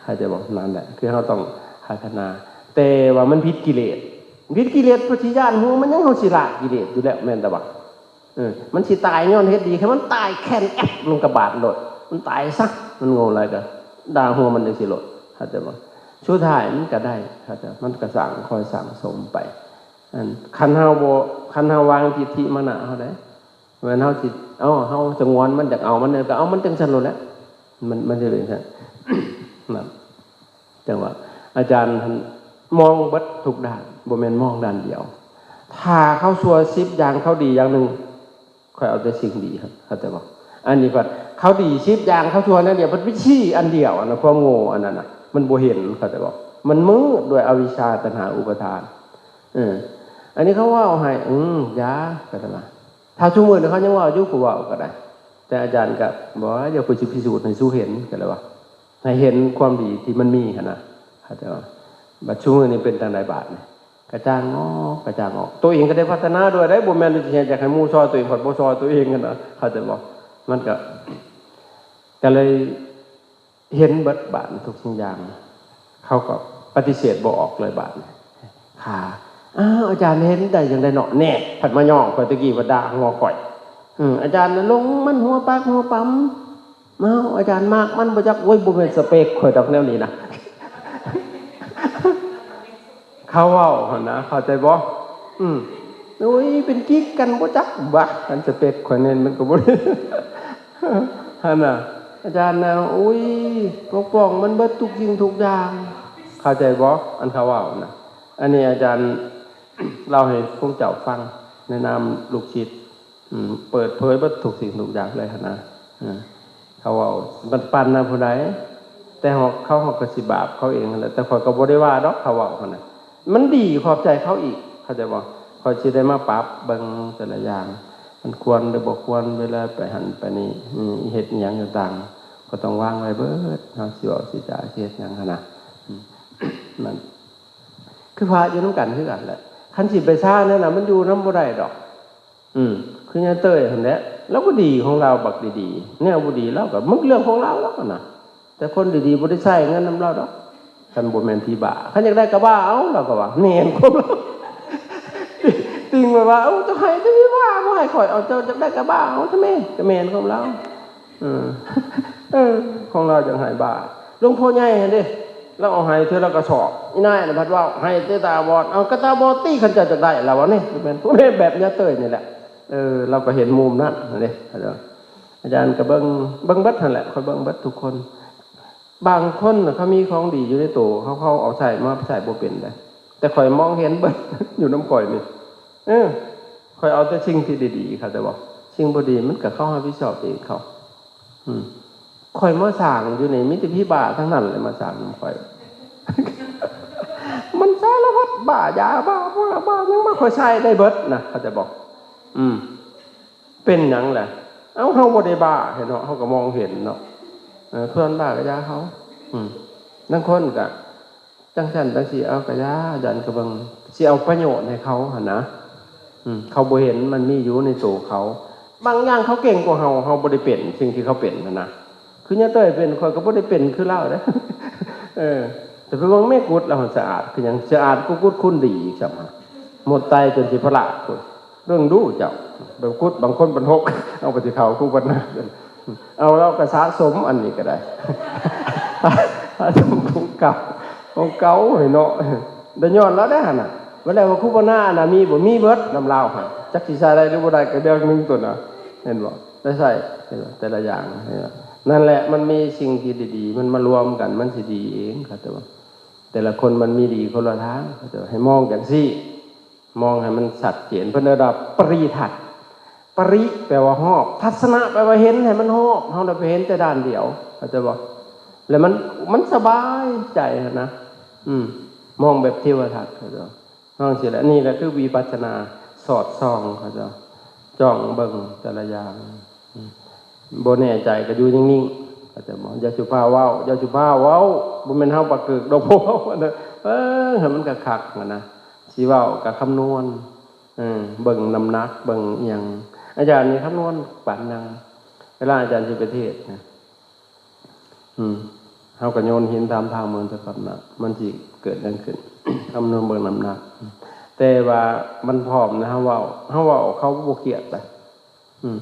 ເຂົ້າໃຈບໍ່? ນັ້ນແຫຼະ ຄືເຮົາຕ້ອງພັດທະນາ. ແຕ່ວ່າມັນຜິດກິເລດ, ຜິດກິເລດ ເພິ່ນຊິຢ້ານຫົວມັນຫຍັງ? ເຮົາຊິລາກກິເລດຢູ່ແລ້ວ ແມ່ນແຕ່ວ່າ ເອີ ມັນຊິຕາຍຍ້ອນເຮັດດີ, ໃຫ້ມັນຕາຍແຄ້ນແອບລົງກະບາດໂລດ, ມັນຕາຍຊະ, ມັນໂງ່ຫຼາຍກໍດ່າຫົວມັນຈັ່ງຊີ້ໂລດ, ເຂົ້າໃຈບໍ່? ສຸດທ້າຍມັນກໍໄດ້, ເຂົ້າໃຈ? ມັນກໍສ້າງ ຄ່ອຍສ້າງສົມໄປ. ອັນ ຄັນເຮົາບໍ່ ຄັນເຮົາວາງທິດຖິມານະເຮົາໄດ້, ແມ່ນເຮົາຊິ ເອົາ ເຮົາສະຫງວນມັນ, ຢາກເອົາມັນ ກໍເອົາມັນຈັ່ງຊັ້ນໂລດແຫຼະ, ມັນ ມັນຊິເປັນຊັ້ນ ນັ້ນ. ຈັ່ງວ່າອາຈານຫັ້ນມອງເບິດທຸກດ້ານ, ບໍ່ແມ່ນມອງດ້ານດຽວ. ຖ້າເຂົາຊົ່ວສິບຢ່າງ ເຂົາດີຢ່າງໜຶ່ງ, ຂ້ອຍເອົາແຕ່ສິ່ງດີ, ເຂົ້າໃຈບໍ່? ອັນນີ້ພັດເຂົາດີສິບຢ່າງ ເຂົາຊົ່ວແນວດຽວ, ພັດໄປຊີ້ອັນດຽວ, ອັນນັ້ນຄວາມໂງ່ອັນນັ້ນນະ ມັນບໍ່ເຫັນ, ເຂົ້າໃຈບໍ່? ມັນມືດດ້ວຍອະວິຊຊາ ຕັນຫາ ອຸປາທານ. ເອີ ອັນນີ້ເຂົາເວົ້າໃຫ້, ອືມ ຢ່າ, ກໍໄດ້ວ່າ ຖ້າຊຸມື້ນີ້ເຂົາຍັງເວົ້າຢູ່ ຜູ້ເວົ້າກໍໄດ້, ແຕ່ອາຈານກໍບອກວ່າ ດຽວຂ້ອຍຊິພິສູດໃຫ້ສູເຫັນ, ກໍເລີຍວ່າ ໃຫ້ເຫັນຄວາມດີທີ່ມັນມີຫັ້ນນະ, ເຂົ້າໃຈບໍ່? ບັດຊຸມື້ນີ້ເປັນຈັ່ງໃດບາດນີ້? ກະຈ່າງອອກ, ກະຈ່າງອອກ. ໂຕເອງກໍໄດ້ພັດທະນາດ້ວຍເດ້, ບໍ່ແມ່ນຊິເຮັດຢາກໃຫ້ໝູ່ຊ່ອຍ, ໂຕເອງພັດບໍ່ຊ່ອຍໂຕເອງຫັ້ນນະ, ເຂົ້າໃຈບໍ່? ມັນກໍ ກໍເລີຍ ເຫັນເບິດບາດທຸກສິ່ງຢ່າງ, ເຂົາກໍປະຕິເສດບໍ່ອອກເລີຍບາດ. ຂ້າ ອ້າວ ອາຈານເຫັນໄດ້ຈັ່ງໃດເນາະ? ແນ່ ພັດມາຍ້ອງຂ້ອຍ, ຕະກີ້ພັດດ່າຫົວຂ້ອຍ. ອືມ ອາຈານນະຫຼົງມັນຫົວປາກຫົວປຳ. ອ້າວ ອາຈານມັກມັນບໍ່ຈັກ. ໂອ້ຍ ບໍ່ແມ່ນສະເປັກຂ້ອຍດອກແນວນີ້ນະ. ເຂົາເວົ້າຫັ້ນນະ, ເຂົ້າໃຈບໍ່? ອືມ ໂອ້ຍ ເປັນກິກກັນບໍ່ຈັກ. ບາ ຄັນສະເປັກຂ້ອຍແມ່ນມັນກໍບໍ່ໄດ້ ຫັ້ນນະ. ອາຈານນະ ໂອ້ຍ ປົກປ້ອງມັນເບິດທຸກສິ່ງທຸກຢ່າງ, ເຂົ້າໃຈບໍ່? ອັນເຂົາເວົ້ານະ. ອັນນີ້ອາຈານເລົ່າໃຫ້ພວກເຈົ້າຟັງໃນນາມລູກສິດ. ອືມ ເປີດເຜີຍເບິດທຸກສິ່ງທຸກຢ່າງເລີຍຫັ້ນນະ. ເອີ ເຂົາເວົ້າ ມັນປັນນະຜູ້ໃດ, ແຕ່ເຮົາ ເຂົາ ເຮົາກໍຊິບາບເຂົາເອງຫັ້ນແຫຼະ, ແຕ່ຂ້ອຍກໍບໍ່ໄດ້ວ່າດອກ ເຂົາເວົ້າຫັ້ນນະ. ມັນດີ ຂອບໃຈເຂົາອີກ, ເຂົ້າໃຈບໍ່? ຂ້ອຍຊິໄດ້ມາປັບເບິ່ງແຕ່ລະຢ່າງ ມັນຄວນຫຼືບໍ່ຄວນ, ເວລາໄປຫັ້ນໄປນີ້ ເຮັດອີ່ຫຍັງຕ່າງໆ ກໍຕ້ອງວາງໄວ້ເບິດ, ເຮົາຊິເວົ້າຊິຈາ ຊິເຮັດຫຍັງຫັ້ນນະ. ອືມ ນັ້ນ ຄືພະຢູ່ນຳກັນຄືກັນແຫຼະ, ຄັນຊິໄປຊາແນວນັ້ນ ມັນຢູ່ນຳບໍ່ໄດ້ດອກ. ອືມ ຄືຍາເຕີຍຫັ້ນແຫຼະ, ລາວກໍດີຂອງລາວບັກດີໆ, ແນວບໍ່ດີລາວກໍ ມັນເລື່ອງຂອງລາວ ລາວຫັ້ນນະ. ແຕ່ຄົນດີໆບໍ່ໄດ້ໃຊ້ເງິນນຳລາວດອກ, ຄັນບໍ່ແມ່ນຜີບ້າ. ຄັນຢາກໄດ້ກະບ້າເອົາ, ລາວກໍວ່າ ແມ່ນຂອງລາວ. ຕິງໄວ້ວ່າ ເອົາ ເຈົ້າໃຫ້ແຕ່ມີບ້າ, ບໍ່ໃຫ້ຂ້ອຍເອົາ, ເຈົ້າຢາກໄດ້ກະບ້າເອົາ ທຳໄມ? ກະແມ່ນຂອງລາວ. ເອີ ເອີ ຂອງລາວຈັ່ງໃຫ້ບ້າ. ຫຼວງພໍ່ໃຫຍ່ຫັ້ນເດ້ ລາວເອົາໃຫ້ເທື່ອລະກະສອບ, ອີນາຍນະພັດເວົ້າ ໃຫ້ແຕ່ຕາບອດ. ເອົາ ກະຕາບອດຕິ ຄັນເຈົ້າຢາກໄດ້ລະວະນີ້. ແມ່ນ ແມ່ນແບບຍາເຕີຍນີ້ແຫຼະ. ເອີ ລາວກໍເຫັນມຸມນັ້ນຫັ້ນເດ້. ອາຈານກໍເບິ່ງ ເບິ່ງເບິດຫັ້ນແຫຼະ, ຂ້ອຍເບິ່ງເບິດທຸກຄົນ. ບາງຄົນນະ ເຂົາມີຂອງດີຢູ່ໃນໂຕເຂົາ, ເຂົາເອົາໃຊ້ ມາໃຊ້ບໍ່ເປັນເດ້, ແຕ່ຂ້ອຍມອງເຫັນເບິດ ຢູ່ນຳຂ້ອຍນີ້. ເອີ ຂ້ອຍເອົາແຕ່ສິ່ງທີ່ດີໆ ເຂົ້າໃຈບໍ່? ສິ່ງບໍ່ດີມັນກໍເຂົາຮັບຜິດຊອບເອງເຂົາ. ອືມ ຂ້ອຍມາສ້າງຢູ່ນີ້ ມີແຕ່ຜີບ້າທັງນັ້ນແຫຼະມາສ້າງນຳຂ້ອຍ. ມັນສາລະພັດ ບ້າຢາ ບ້າ ບ້າ ບ້າຫຍັງມາ ຂ້ອຍໃຊ້ໄດ້ເບິດນະ ເຂົ້າໃຈບໍ່? ອືມ ເປັນຫຍັງລະ? ເອົ້າ ເຮົາບໍ່ໄດ້ບ້າເຫັນເນາະ, ເຮົາກໍມອງເຫັນເນາະ. ເອີ ເພື່ອນບ້າກໍຢ່າເຮົາ. ອືມ ລາງຄົນກໍ ຈັ່ງຊັ້ນຈັ່ງຊີ້ ເອົາກະຢ່າ ຢ້ານກະເບິ່ງ ຊິເອົາປະໂຫຍດໃຫ້ເຂົາຫັ້ນນະ. ອືມ ເຂົາບໍ່ເຫັນມັນມີຢູ່ໃນໂຕເຂົາ. ບາງຢ່າງເຂົາເກັ່ງກວ່າເຮົາ, ເຮົາບໍ່ໄດ້ເປັນສິ່ງທີ່ເຂົາເປັນຫັ້ນນະ. ຄືຍາເຕີຍເປັນ, ຂ້ອຍກໍບໍ່ໄດ້ເປັນຄືລາວເດ້. ເອີ ແຕ່ໄປເບິ່ງແມ່ກຸດລາວຫັ້ນສະອາດຄືຫຍັງ, ສະອາດກວ່າກຸດຄຸນດີອີກຊ້ຳ. ໝົດໄຕຈົນຊິພະລາກພຸ້ນ. ເບິ່ງດູເຈົ້າ, ແບບກຸດບາງຄົນບັນຫົກ ເອົາໄປທີ່ເຂົາຄູບັນນາ. ເອົາ ລາວກໍສະສົມອັນນີ້ກໍໄດ້ ສະສົມຂອງເກົ່າ ຂອງເກົ່າໃຫ້ເນາະ. ໄດ້ຍ້ອນລາວໄດ້ຫັ້ນນະ. ບໍ່ໄດ້ວ່າຄູບັນນາອັນນະມີບໍ່? ມີເບິດນຳລາວຫັ້ນ. ຈັກຊິໃຊ້ໄດ້ຫຼືບໍ່ໄດ້ກໍເລື່ອງໜຶ່ງຕົວນະ. ເຫັນບໍ່? ໄດ້ໃຊ້ ເຫັນບໍ່? ແຕ່ລະຢ່າງ ເຫັນບໍ່? ນັ້ນແຫຼະ ມັນມີສິ່ງທີ່ດີໆ ມັນມາລວມກັນ ມັນຊິດີເອງ. ເຂົ້າໃຈບໍ່? ແຕ່ລະຄົນມັນມີດີຄົນລະທາງ. ເຂົ້າໃຈບໍ່? ໃຫ້ມອງຈັ່ງຊີ້. ມອງໃຫ້ມັນຊັດເຈນ. ເພິ່ນເອີ້ນວ່າປະລິທັດ. ປະລິແປວ່າຮອບ, ທັດສະນະແປວ່າເຫັນໃຫ້ມັນຮອບ. ເຮົາໄດ້ໄປເຫັນແຕ່ດ້ານດຽວ, ເຂົ້າໃຈບໍ່? ແລ້ວມັນ ມັນສະບາຍໃຈຫັ້ນນະ ອືມ ມອງແບບເທວະທັດ ເຂົາເຈົ້າ ມອງຊີ້ແຫຼະ. ນີ້ແຫຼະຄືວິປັດສະນາ ສອດສ່ອງ ເຂົາເຈົ້າ ຈ້ອງເບິ່ງແຕ່ລະຢ່າງ ອືມ ບໍ່ແນ່ໃຈກໍຢູ່ນິ່ງໆ ເຂົາເຈົ້າບອກ ຢ່າສຸພາເວົ້າ ຢ່າສຸພາເວົ້າ ບໍ່ແມ່ນເຮົາປາກເກີກດອກ ເວົ້ານະ ເບິ່ງໃຫ້ມັນຄັກໆ ຫັ້ນນະ ຊິເວົ້າກໍຄຳນວນ ເອີ ເບິ່ງນ້ຳໜັກ ເບິ່ງອີ່ຫຍັງ. ອາຈານນີ້ຄຳນວນປານຫຍັງ ເວລາອາຈານຊິໄປເທດນະ ອືມ ເຮົາກໍໂຍນຫີນຖາມທາງມັນຊະກ່ອນນະ ມັນຊິເກີດຫຍັງຂຶ້ນ ຄຳນວນເບິ່ງນ້ຳໜັກ. ແຕ່ວ່າມັນພ້ອມນະ ເຮົາເວົ້າ ເຮົາເວົ້າເຂົາບໍ່ຄຽດນະ ອືມ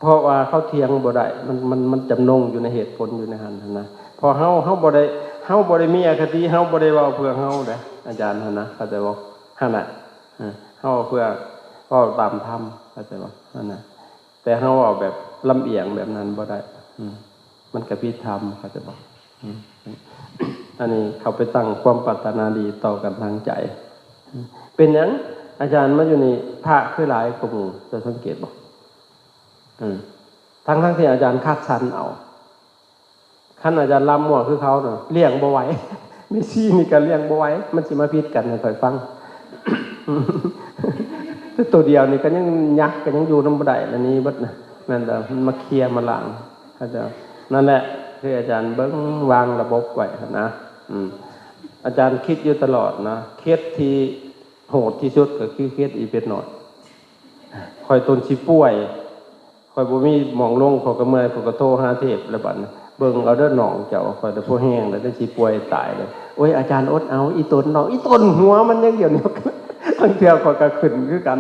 ເພາະວ່າເຂົາຖຽງບໍ່ໄດ້ ມັນ ມັນ ມັນຈຳນົງຢູ່ໃນເຫດຜົນຢູ່ໃນຫັ້ນຫັ້ນນະ. ເພາະເຮົາ ເຮົາບໍ່ໄດ້ ເຮົາບໍ່ໄດ້ມີອະຄະຕິ ເຮົາບໍ່ໄດ້ເວົ້າເພື່ອເຮົາເດ້ ອາຈານຫັ້ນນະ ເຂົ້າໃຈບໍ່? ຫັ້ນນະ ເອີ ເຮົາເວົ້າເພື່ອ ເວົ້າຕາມທຳ ເຂົ້າໃຈບໍ່? ຫັ້ນນະ ແຕ່ເຮົາເວົ້າແບບລຳອຽງແບບນັ້ນບໍ່ໄດ້ ອືມ ມັນກະຜິດທຳ ເຂົ້າໃຈບໍ່? ອືມ ອັນນີ້ເຂົາໄປຕັ້ງຄວາມປາດຖະໜາດີຕໍ່ກັນທາງໃຈ. ເປັນຫຍັງອາຈານມາຢູ່ນີ້ ພະຄືຫຼາຍກວ່າໝູ່ ເຈົ້າສັງເກດບໍ່? ເອີ ທັງໆທີ່ອາຈານຄັດສັນເອົາ ຄັນອາຈານລຳມົ້ວຄືເຂົານະ ລ້ຽງບໍ່ໄຫວ ແມ່ຊີນີ້ກໍລ້ຽງບໍ່ໄຫວ ມັນຊິມາຜິດກັນໃຫ້ຂ້ອຍຟັງ. ແຕ່ໂຕດຽວນີ້ກໍຍັງ ຍັກກໍຍັງຢູ່ນຳບໍ່ໄດ້ລະ ໜີເບິດນະ ແມ່ນແລ້ວ ມັນມາເຄຍມາລ້າງ ເຂົາເຈົ້າ ນັ້ນແຫຼະ ຄືອາຈານເບິ່ງວາງລະບົບໄວ້ຫັ້ນນະ. ອືມ ອາຈານຄິດຢູ່ຕະຫຼອດນະ ເຂດທີ່ໂຫດທີ່ສຸດກໍຄືເຂດອີເພັດນ້ອຍ. ຂ້ອຍຈົນຊິປ່ວຍ ຂ້ອຍບໍ່ມີໝ່ອງລົງ ຂ້ອຍກໍເມື່ອຍ ຂ້ອຍກໍໂທຫາເທບແລ້ວບັດນີ້ ເບິ່ງເອົາເດີນ້ອງເຈົ້າ ຂ້ອຍໄດ້ພໍແຮງແລ້ວ ໄດ້ຊິປ່ວຍຕາຍແລ້ວ. ໂອ້ຍ ອາຈານອົດເອົາ ອີຕົນນ້ອງ ອີຕົນຫົວມັນຢ່າງດຽວນີ້ ບາງເທື່ອຂ້ອຍກໍຂຶ້ນຄືກັນ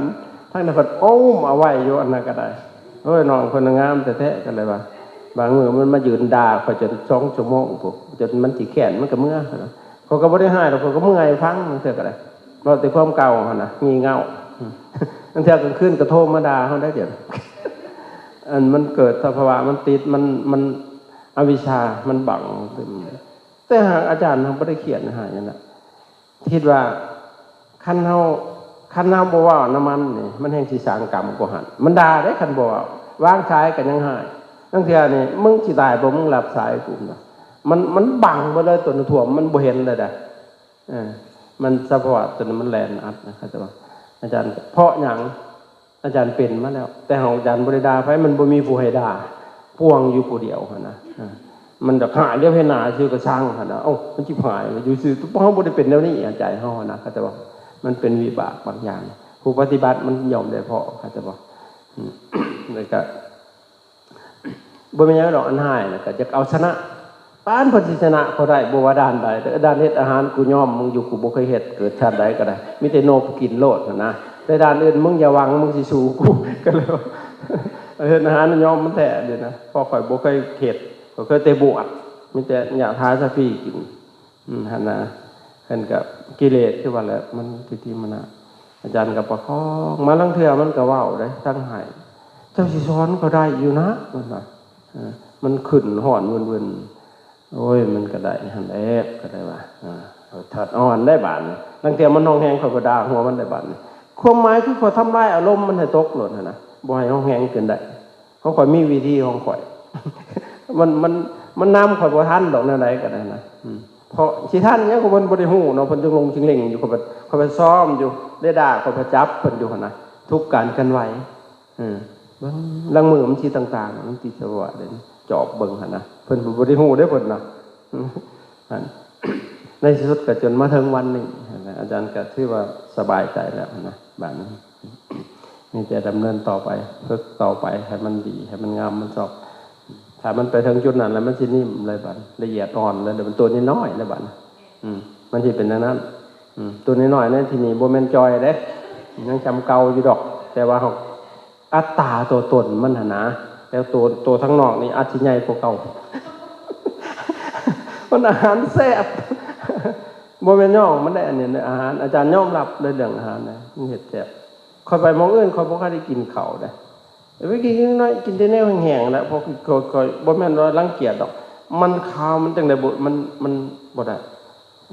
ທາງນັ້ນເພິ່ນໂອ້ມເອົາໄວ້ຢູ່ ອັນນັ້ນກໍໄດ້. ໂອ້ຍ ນ້ອງເພິ່ນງາມແທ້ໆ ກໍເລີຍວ່າ ບາງມື້ມັນມາຢືນດ່າຂ້ອຍຈົນສອງຊົ່ວໂມງພຸ້ນ ຈົນມັນຊິແຄ້ນ ມັນກໍເມືອ. ຂ້ອຍກໍບໍ່ໄດ້ຮ້າຍດອກ ຂ້ອຍກໍເມື່ອຍຟັງ ບາງເທື່ອກໍໄດ້ ເວົ້າແຕ່ຄວາມເກົ່າຫັ້ນນະ ງີ່ເຫງົ້າ. ອືມ ບາງເທື່ອກາງຄືນກໍໂທມາດ່າເຮົາໄດ້ ດຽວ ອັນມັນເກີດສະພາວະ ມັນຕິດ ມັນ ມັນອະວິຊຊາມັນບັງ. ແຕ່ຫາກອາຈານເຮົາບໍ່ໄດ້ຄຽດໃຫ້ຫຍັງນະ ຄິດວ່າຄັນເຮົາ ຄັນເຮົາບໍ່ເວົ້ານຳມັນນີ້ ມັນແຮ່ງຊິສ້າງກຳກວ່າຫັ້ນ. ມັນດ່າເດ້ ຄັນບໍ່ເວົ້າ ວາງສາຍກໍຍັງຮ້າຍ. ລາງເທື່ອນີ້ ມຶງຊິຕາຍບໍ່ ມຶງຮັບສາຍກູນະ ມັນ ມັນບັງເບິດເລີຍ ຕົວນ້ຳຖ້ວມມັນບໍ່ເຫັນເລີຍເດ້. ເອີ ມັນສະພາວະຕົວນັ້ນມັນແລ່ນອັດນະ ເຂົາເຈົ້າວ່າ ອາຈານ ເພາະຫຍັງ? ອາຈານເປັນມາແລ້ວ ແຕ່ຂອງອາຈານບໍ່ໄດ້ດ່າໃຜ ມັນບໍ່ມີຜູ້ໃຫ້ດ່າ ພວງຢູ່ຜູ້ດຽວຫັ້ນນະ. ເອີ ມັນດອກຫາຍ ດຽວເຫັນໜ້າຊື່ກໍຊັງຫັ້ນນະ. ເອົ້າ ມັນຊິຫາຍຢູ່ຊື່ ເຮົາບໍ່ໄດ້ເປັນແນວນີ້ ໃຈເຮົາຫັ້ນນະ ເຂົາເຈົ້າວ່າ ມັນເປັນວິບາກບາງຢ່າງ ຜູ້ປະຕິບັດມັນຍ່ອມໄດ້ພໍ້ ເຂົາເຈົ້າວ່າ. ອືມ ແລ້ວກໍ ບໍ່ແມ່ນຫຍັງດອກ ອັນຮ້າຍນະ ກໍຢາກເອົາຊະນະ ປານເພິ່ນຊິຊະນະເຂົາໄດ້ ບໍ່ວ່າດ້ານໃດເດີ ດ້ານເຮັດອາຫານ ກູຍອມມຶງຢູ່ ກູບໍ່ເຄີຍເຮັດ ເກີດຊາດໃດກໍໄດ້ ມີແຕ່ນົບກິນໂລດຫັ້ນນະ. ແຕ່ດ້ານອື່ນ ມຶງຢ່າຫວັງ ມຶງຊິສູ້ກູ ກໍເລີຍວ່າ ເຮັດອາຫານຍອມມັນແທ້ເດນະ ເພາະຂ້ອຍບໍ່ເຄີຍເຮັດ ຂ້ອຍເຄີຍແຕ່ບວດ ມີແຕ່ຍະຖາສາພີກິນ. ອືມ ຫັ້ນນະ ເພິ່ນກໍກິເລດຄືວ່າແຫຼະ ມັນທິດຖິມານະ. ອາຈານກໍປະຄອງ ມາລາງເທື່ອມັນກໍເວົ້າເດ້ ທັງໃຫ້ ເຈົ້າຊິສອນກໍໄດ້ຢູ່ນະ ເພິ່ນວ່າ. ເອີ ມັນຂຶ້ນຮ້ອນວືນໆ ໂອ້ຍ ມັນກໍໄດ້ຫັ້ນແຫຼະ ກໍໄດ້ວ່າ. ເອີ ທາດອ່ອນໄດ້ບາດນີ້ ລາງເທື່ອມັນຮ້ອງແຮງ ຂ້ອຍກໍດ່າຫົວມັນໄດ້ບາດນີ້. ຄວາມໝາຍຄືຂ້ອຍທຳລາຍອາລົມມັນໃຫ້ຕົກໂລດຫັ້ນນະ ບໍ່ໃຫ້ຮ້ອງແຮງເກີນໄດ້. ຂອງຂ້ອຍມີວິທີຂອງຂ້ອຍ ມັນ ມັນ ມັນນຳຂ້ອຍບໍ່ທັນດອກ ແນວໃດກໍໄດ້ນະ. ອືມ ເພາະຊິທັນຫຍັງ ກໍເພິ່ນບໍ່ໄດ້ຮູ້ເນາະ ເພິ່ນຈຶ່ງລົງຊິງເລັງຢູ່. ຂ້ອຍໄປ ຂ້ອຍໄປຊ້ອມຢູ່ ເຣດ້າ ຂ້ອຍໄປຈັບເພິ່ນຢູ່ຫັ້ນນະ ທຸກການເຄື່ອນໄຫວ. ເອີ ເບິ່ງລາງມືມັນຊິຕ່າງໆ ມັນຕິດສະພາວະເດ້ ຈອບເບິ່ງຫັ້ນນະ ເພິ່ນບໍ່ໄດ້ຮູ້ເດ້ເພິ່ນນະ. ອືມ ໃນທີ່ສຸດກໍຈົນມາເຖິງວັນນີ້ ອາຈານກໍຖືວ່າສະບາຍໃຈແລ້ວນະ ບາດນີ້ມີແຕ່ດຳເນີນຕໍ່ໄປ ຝຶກຕໍ່ໄປໃຫ້ມັນດີ ໃຫ້ມັນງາມ ມັນຊອບ. ຖ້າມັນໄປເຖິງຈຸດນັ້ນແລ້ວ ມັນຊິນິ້ມເລີຍບາດ ລະອຽດອ່ອນເລີຍ ມັນຕົວນ້ອຍໆເລີຍບາດ. ອືມ ມັນຊິເປັນແນວນັ້ນ. ອືມ ຕົວນ້ອຍໆໃນທີ່ນີ້ບໍ່ແມ່ນຈ່ອຍເດ້ ຍັງຈຳເກົ່າຢູ່ດອກ ແຕ່ວ່າເຮົາ ອັດຕາຕົວຕົນມັນຫັ້ນນະ ແຕ່ຕົວ ຕົວທາງນອກນີ້ອາດຊິໃຫຍ່ກວ່າເກົ່າ ມັນອາຫານແຊບ ບໍ່ແມ່ນຍ້ອງມັນໄດ້ ອັນນີ້ອາຫານ ອາຈານຍອມຮັບເລີຍເລື່ອງອາຫານນະ ມັນເຮັດແຊບ. ຂ້ອຍໄປໝ່ອງອື່ນ ຂ້ອຍບໍ່ຄ່ອຍໄດ້ກິນເຂົ້າເດ້ ໄປກິນນ້ອຍ ກິນແຕ່ແນວແຫ້ງໆແຫຼະ ເພາະຂ້ອຍ ຂ້ອຍບໍ່ແມ່ນວ່າລັງກຽດດອກ ມັນຄາວ ມັນຈັ່ງໃດບໍ່ ມັນ ມັນບໍ່ໄດ້.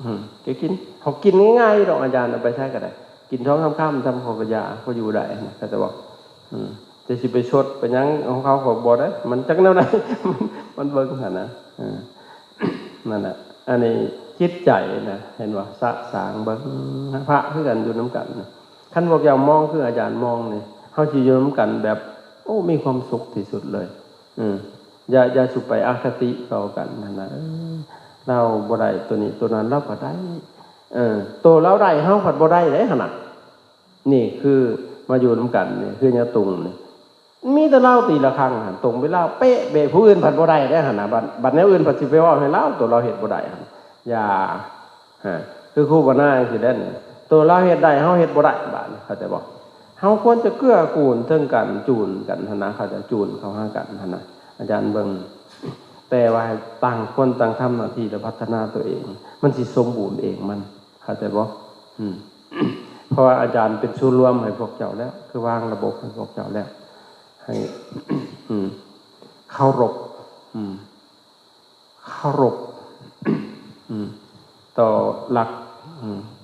ອືມ ກໍກິນ ເຮົາກິນງ່າຍໆດອກ ອາຈານ ໄປໃສກໍໄດ້ ກິນສອງສາມຄຳ ທຳເຂົາກໍຢາ ພໍຢູ່ໄດ້ນະ ເຂົາຈະບອກ. ອືມ ແຕ່ຊິໄປຊົດໄປຫຍັງຂອງເຂົາ ຂ້ອຍບໍ່ໄດ້ ມັນຈັກແນວໃດ ມັນ ມັນເບິ່ງຫັ້ນນະ. ເອີ ນັ້ນແຫຼະ ອັນນີ້ຈິດໃຈນະ ເຫັນບໍ່? ສະສາງເບິ່ງ ພະຄືກັນຢູ່ນຳກັນນະ ຄັນພວກເຈົ້າມອງຄືອາຈານມອງນີ້ ເຮົາຊິຢູ່ນຳກັນແບບ ໂອ້ ມີຄວາມສຸກທີ່ສຸດເລີຍ. ເອີ ຢ່າ ຢ່າສູ່ໄປອະຄະຕິຕໍ່ກັນຫັ້ນນະ ເອີ ລາວບໍ່ໄດ້ໂຕນີ້ໂຕນັ້ນ ລາວກໍໄດ້ ເອີ ໂຕລາວໄດ້ ເຮົາພັດບໍ່ໄດ້ເດ້ຫັ້ນນະ. ນີ້ຄືມາຢູ່ນຳກັນນີ້ ຄືຍາຕຸງນີ້ ມີແຕ່ລາວຕີລະຄັງຫັ້ນ ຕົງເວລາເປະເບະ ຜູ້ອື່ນພັດບໍ່ໄດ້ເດ້ຫັ້ນນະ. ບັດ ບັດແນວອື່ນພັດຊິໄປເວົ້າໃຫ້ລາວ ໂຕລາວເຮັດບໍ່ໄດ້ຫັ້ນ ຢ່າ ຮະ ຄືຄູບານາຈັ່ງຊີ້ແຫຼະນີ້ ໂຕລາວເຮັດໄດ້ ເຮົາເຮັດບໍ່ໄດ້ ບາດນີ້ ເຂົ້າໃຈບໍ່? ເຮົາຄວນຈະເກື້ອກູນເຖິງກັນ ຈູນກັນຫັ້ນນະ ເຂົ້າໃຈ ຈູນເຂົ້າຫາກັນຫັ້ນນະ ອາຈານເບິ່ງ. ແຕ່ວ່າໃຫ້ຕ່າງຄົນຕ່າງທຳໜ້າທີ່ ແລະ ພັດທະນາຕົວເອງ ມັນຊິສົມບູນເອງມັນ ເຂົ້າໃຈບໍ່? ອືມ ເພາະວ່າອາຈານເປັນສູນລວມໃຫ້ພວກເຈົ້າແລ້ວ ຄືວາງລະບົບໃຫ້ພວກເຈົ້າແລ້ວ ໃຫ້ ເຄົາລົບ ເຄົາລົບຕໍ່ຫຼັກ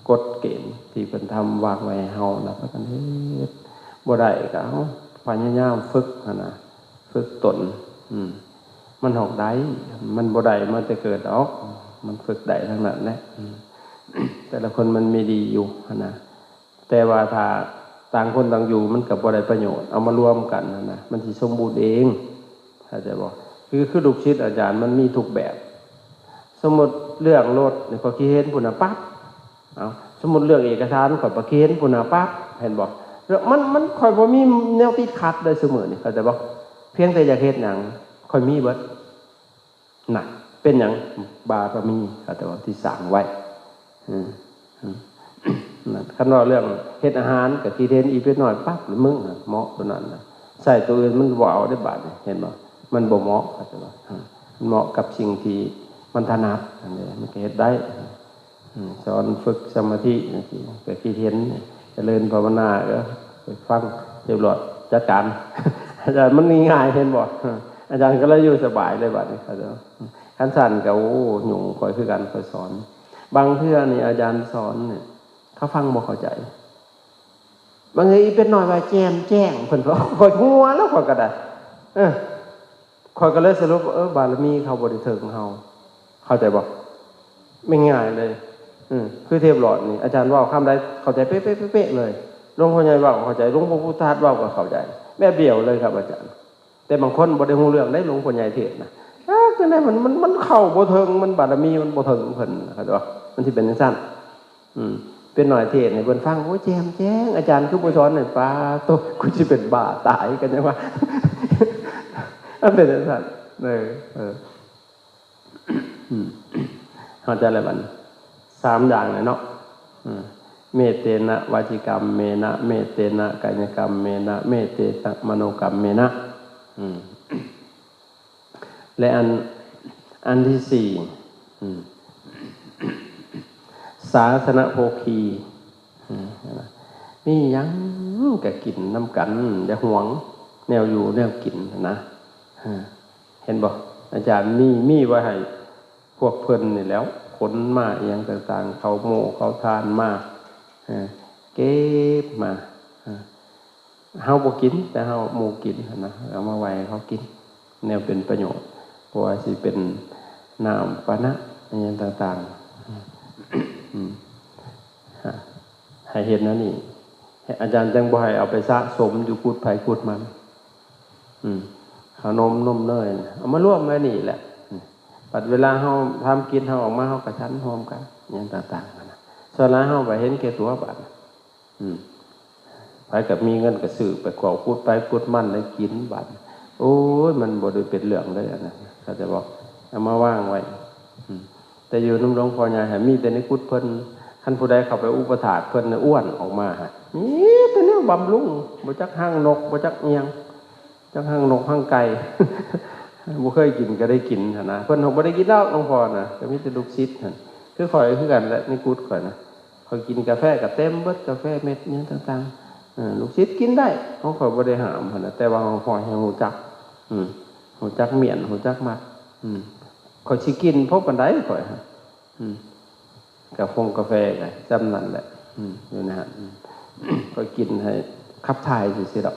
ກົດເກນທີ່ເພິ່ນທຳວາງໄວ້ໃຫ້ເຮົາ ແລ້ວພາກັນເຮັດ. ບໍ່ໄດ້ກໍເອົາ ພະຍາຍາມຝຶກຫັ້ນນະ ຝຶກຕົນ ມັນຮອກໄດ້ ມັນບໍ່ໄດ້ມາແຕ່ເກີດດອກ ມັນຝຶກໄດ້ທັງນັ້ນແຫຼະ. ແຕ່ລະຄົນມັນມີດີຢູ່ຫັ້ນນະ ແຕ່ວ່າຖ້າຕ່າງຄົນຕ່າງຢູ່ ມັນກໍບໍ່ໄດ້ປະໂຫຍດ ເອົາມາລວມກັນຫັ້ນນະ ມັນຊິສົມບູນເອງ ເຂົ້າໃຈບໍ່? ຄື ຄືລູກສິດອາຈານມັນມີທຸກແບບ ສົມມຸດເລື່ອງລົດນີ້ ຂ້ອຍຄິດເຫັນພຸ້ນນະປັບ ເອົາ ສົມມຸດເລື່ອງເອກະສານ ຂ້ອຍປະເຄນພຸ້ນນະປັບ ເຫັນບໍ່? ແລ້ວມັນ ມັນ ຂ້ອຍບໍ່ມີແນວຕິດຂັດເດ້ຊຸມື້ນີ້ ເຂົ້າໃຈບໍ່? ພຽງແຕ່ຢາກເຮັດຫຍັງ ຂ້ອຍມີເບິດ. ນັ້ນ ເປັນຫຍັງ? ບາລະມີ ເຂົ້າໃຈບໍ່? ທີ່ສ້າງໄວ້. ເອີ ເອີ ນັ້ນ ຄັນວ່າເລື່ອງເຮັດອາຫານ ກໍຊິເຫັນອີເປັດນ້ອຍປັບ ລະມຶງເໝາະຕົວນັ້ນນະ ໃຊ້ຕົວອື່ນມັນບໍ່ເອົາເດ້ບາດນີ້ ເຫັນບໍ່? ມັນບໍ່ເໝາະ ເຂົ້າໃຈບໍ່? ເອີ ມັນເໝາະກັບສິ່ງທີ່ມັນຖະໜັດ ອັນນີ້ມັນກໍເຮັດໄດ້. ອືມ ສອນຝຶກສະມາທິຈັ່ງຊີ້ ກໍຄິດເຫັນ ຈະເລີນພາວະນາ ເອີ ໄປຟັງຮຽບຮ້ອຍ ຈັດການ ອາຈານ ມັນງ່າຍໆ ເຫັນບໍ່? ອາຈານກໍເລີຍຢູ່ສະບາຍເລີຍບາດນີ້ ຄັນຊັ້ນກໍ ໂອ້ ຫຍຸ້ງຂ້ອຍຄືກັນ ຂ້ອຍສອນ ບາງເທື່ອນີ້ອາຈານສອນນີ້ ເຂົາຟັງບໍ່ເຂົ້າໃຈ ບາງເທື່ອອີເປັດນ້ອຍວ່າແຈ່ມແຈ້ງ ເພິ່ນກໍ ຂ້ອຍຫົວແລ້ວ ຂ້ອຍກໍໄດ້ ເອີ ຂ້ອຍກໍເລີຍສະຫຼຸບວ່າ ເອີ ບາລະມີເຂົາບໍ່ໄດ້ເຖິງເຮົາ ເຂົ້າໃຈບໍ່? ແມ່ນງ່າຍເລີຍ ເອີ ຄືເທບຫຼອດນີ້ ອາຈານເວົ້າຄຳໃດເຂົ້າໃຈເປະໆໆເລີຍ ຫຼວງພໍ່ໃຫຍ່ເວົ້າເຂົ້າໃຈ ຫຼວງພໍ່ພຸດທະທາດເວົ້າກໍເຂົ້າໃຈ ແບບດຽວເລີຍຄັບອາຈານ. ແຕ່ບາງຄົນບໍ່ໄດ້ຮູ້ເລື່ອງໃດ ຫຼວງພໍ່ໃຫຍ່ເທດນະ ຈັກຈັ່ງໃດ ມັນ ມັນ ມັນເຂົ້າບໍ່ເຖິງ ມັນບາລະມີມັນບໍ່ເຖິງເພິ່ນ ເຂົ້າໃຈບໍ່? ມັນຊິເປັນຈັ່ງຊັ້ນ. ອືມ ເປັນໜ້ອຍເທດໃຫ້ເພິ່ນຟັງ ໂອ້ຍ ແຈ່ມແຈ້ງ ອາຈານຄືບໍ່ສອນໃຫ້ ປາໂຕ ກູຊິເປັນບ້າຕາຍ ກໍຍັງວ່າ ມັນເປັນຈັ່ງຊັ້ນ ເອີ ເອີ ອືມ ເຂົ້າໃຈແລ້ວບັດນີ້ ສາມຢ່າງແຫຼະເນາະ ເມເຕນະວະຈີກຳເມນະ ເມເຕນະກາຍະກຳເມນະ ເມເຕນະມະໂນກຳເມນະ ອືມ ແລະ ອັນ ອັນທີສີ່ ອືມ ສາສະນະໂພຄີ ອືມ ມີຫຍັງກະກິນນຳກັນ ຢ່າຫວງແນວຢູ່ແນວກິນນະ ເຫັນບໍ່? ອາຈານມີ ມີໄວ້ໃຫ້ພວກເພິ່ນນີ້ແຫຼ້ວ ຂົນມາອີ່ຫຍັງຕ່າງໆ ເຂົ້າໂມ້ເຂົ້າທານມາ ເກັບມາ ເຮົາບໍ່ກິນ ແຕ່ເຮົາ ໝູ່ກິນຫັ້ນນະ ເອົາມາໄວ້ໃຫ້ເຂົາກິນ ແນວເປັນປະໂຫຍດ ບໍ່ວ່າຊິເປັນນ້ຳປານະ ອີ່ຫຍັງຕ່າງໆ ອືມ ໃຫ້ເຮັດແນວນີ້ ອາຈານຈັ່ງບໍ່ໃຫ້ເອົາໄປສະສົມຢູ່ກຸດໃຜກຸດມັນ ອືມ ເຂົ້າໜົມ ນົມເນີຍ ເອົາມາລວມໄວ້ນີ້ແຫຼະ ອືມ ບັດເວລາເຮົາທຳກິນ ເຮົາອອກມາ ເຮົາກໍສັນຮ່ວມກັນ ອີ່ຫຍັງຕ່າງໆ ຫັ້ນນະ ສ່ວນຫຼາຍເຮົາກໍເຫັນແກ່ຕົວບາດ ອືມ ໃຜກໍມີເງິນກໍຊື້ໄປເຂົ້າກຸດໃຜກຸດມັນໄດ້ກິນບາດ ໂອ້ຍ ມັນບໍ່ໄດ້ເປັນເລື່ອງເລີຍອັນນັ້ນ ເຂົ້າໃຈບໍ່? ເອົາມາວາງໄວ້ ອືມ ແຕ່ຢູ່ນຳຫຼວງພໍ່ໃຫຍ່ຫັ້ນ ມີແຕ່ໃນກຸດເພິ່ນ ຄັນຜູ້ໃດເຂົ້າໄປອຸປະຖາກເພິ່ນ ອ້ວນອອກມາ ມີແຕ່ແນວບຳລຸງ ບໍ່ຈັກຮັງນົກ ບໍ່ຈັກອີ່ຫຍັງ ຈັກຮັງນົກຮັງໄກ່ ບໍ່ເຄີຍກິນກໍໄດ້ກິນຫັ້ນນະ ເພິ່ນບໍ່ໄດ້ກິນດອກ ຫຼວງພໍ່ນະ ກໍມີແຕ່ລູກສິດຫັ້ນ ຄືຂ້ອຍຄືກັນແຫຼະ ໃນກຸດຂ້ອຍນະ ຂ້ອຍກິນກາແຟກໍເຕັມເບິດ ກາແຟເມັດຫຍັງຕ່າງໆ ເອີ ລູກສິດກິນໄດ້ ຂອງຂ້ອຍບໍ່ໄດ້ຫ້າມຫັ້ນນະ ແຕ່ວ່າຂ້ອຍໃຫ້ຮູ້ຈັກ ອືມ ຮູ້ຈັກມ້ຽນ ຮູ້ຈັກມັດ ອືມ ຂ້ອຍຊິກິນພໍປານໃດຂ້ອຍ ອືມ ກາຟງກາແຟກໍຊ່ຳນັ້ນແຫຼະ ອືມ ຢູ່ໃນຫັ້ນ ອືມ ຂ້ອຍກິນໃຫ້ຂັບຖ່າຍຊື່ໆດອກ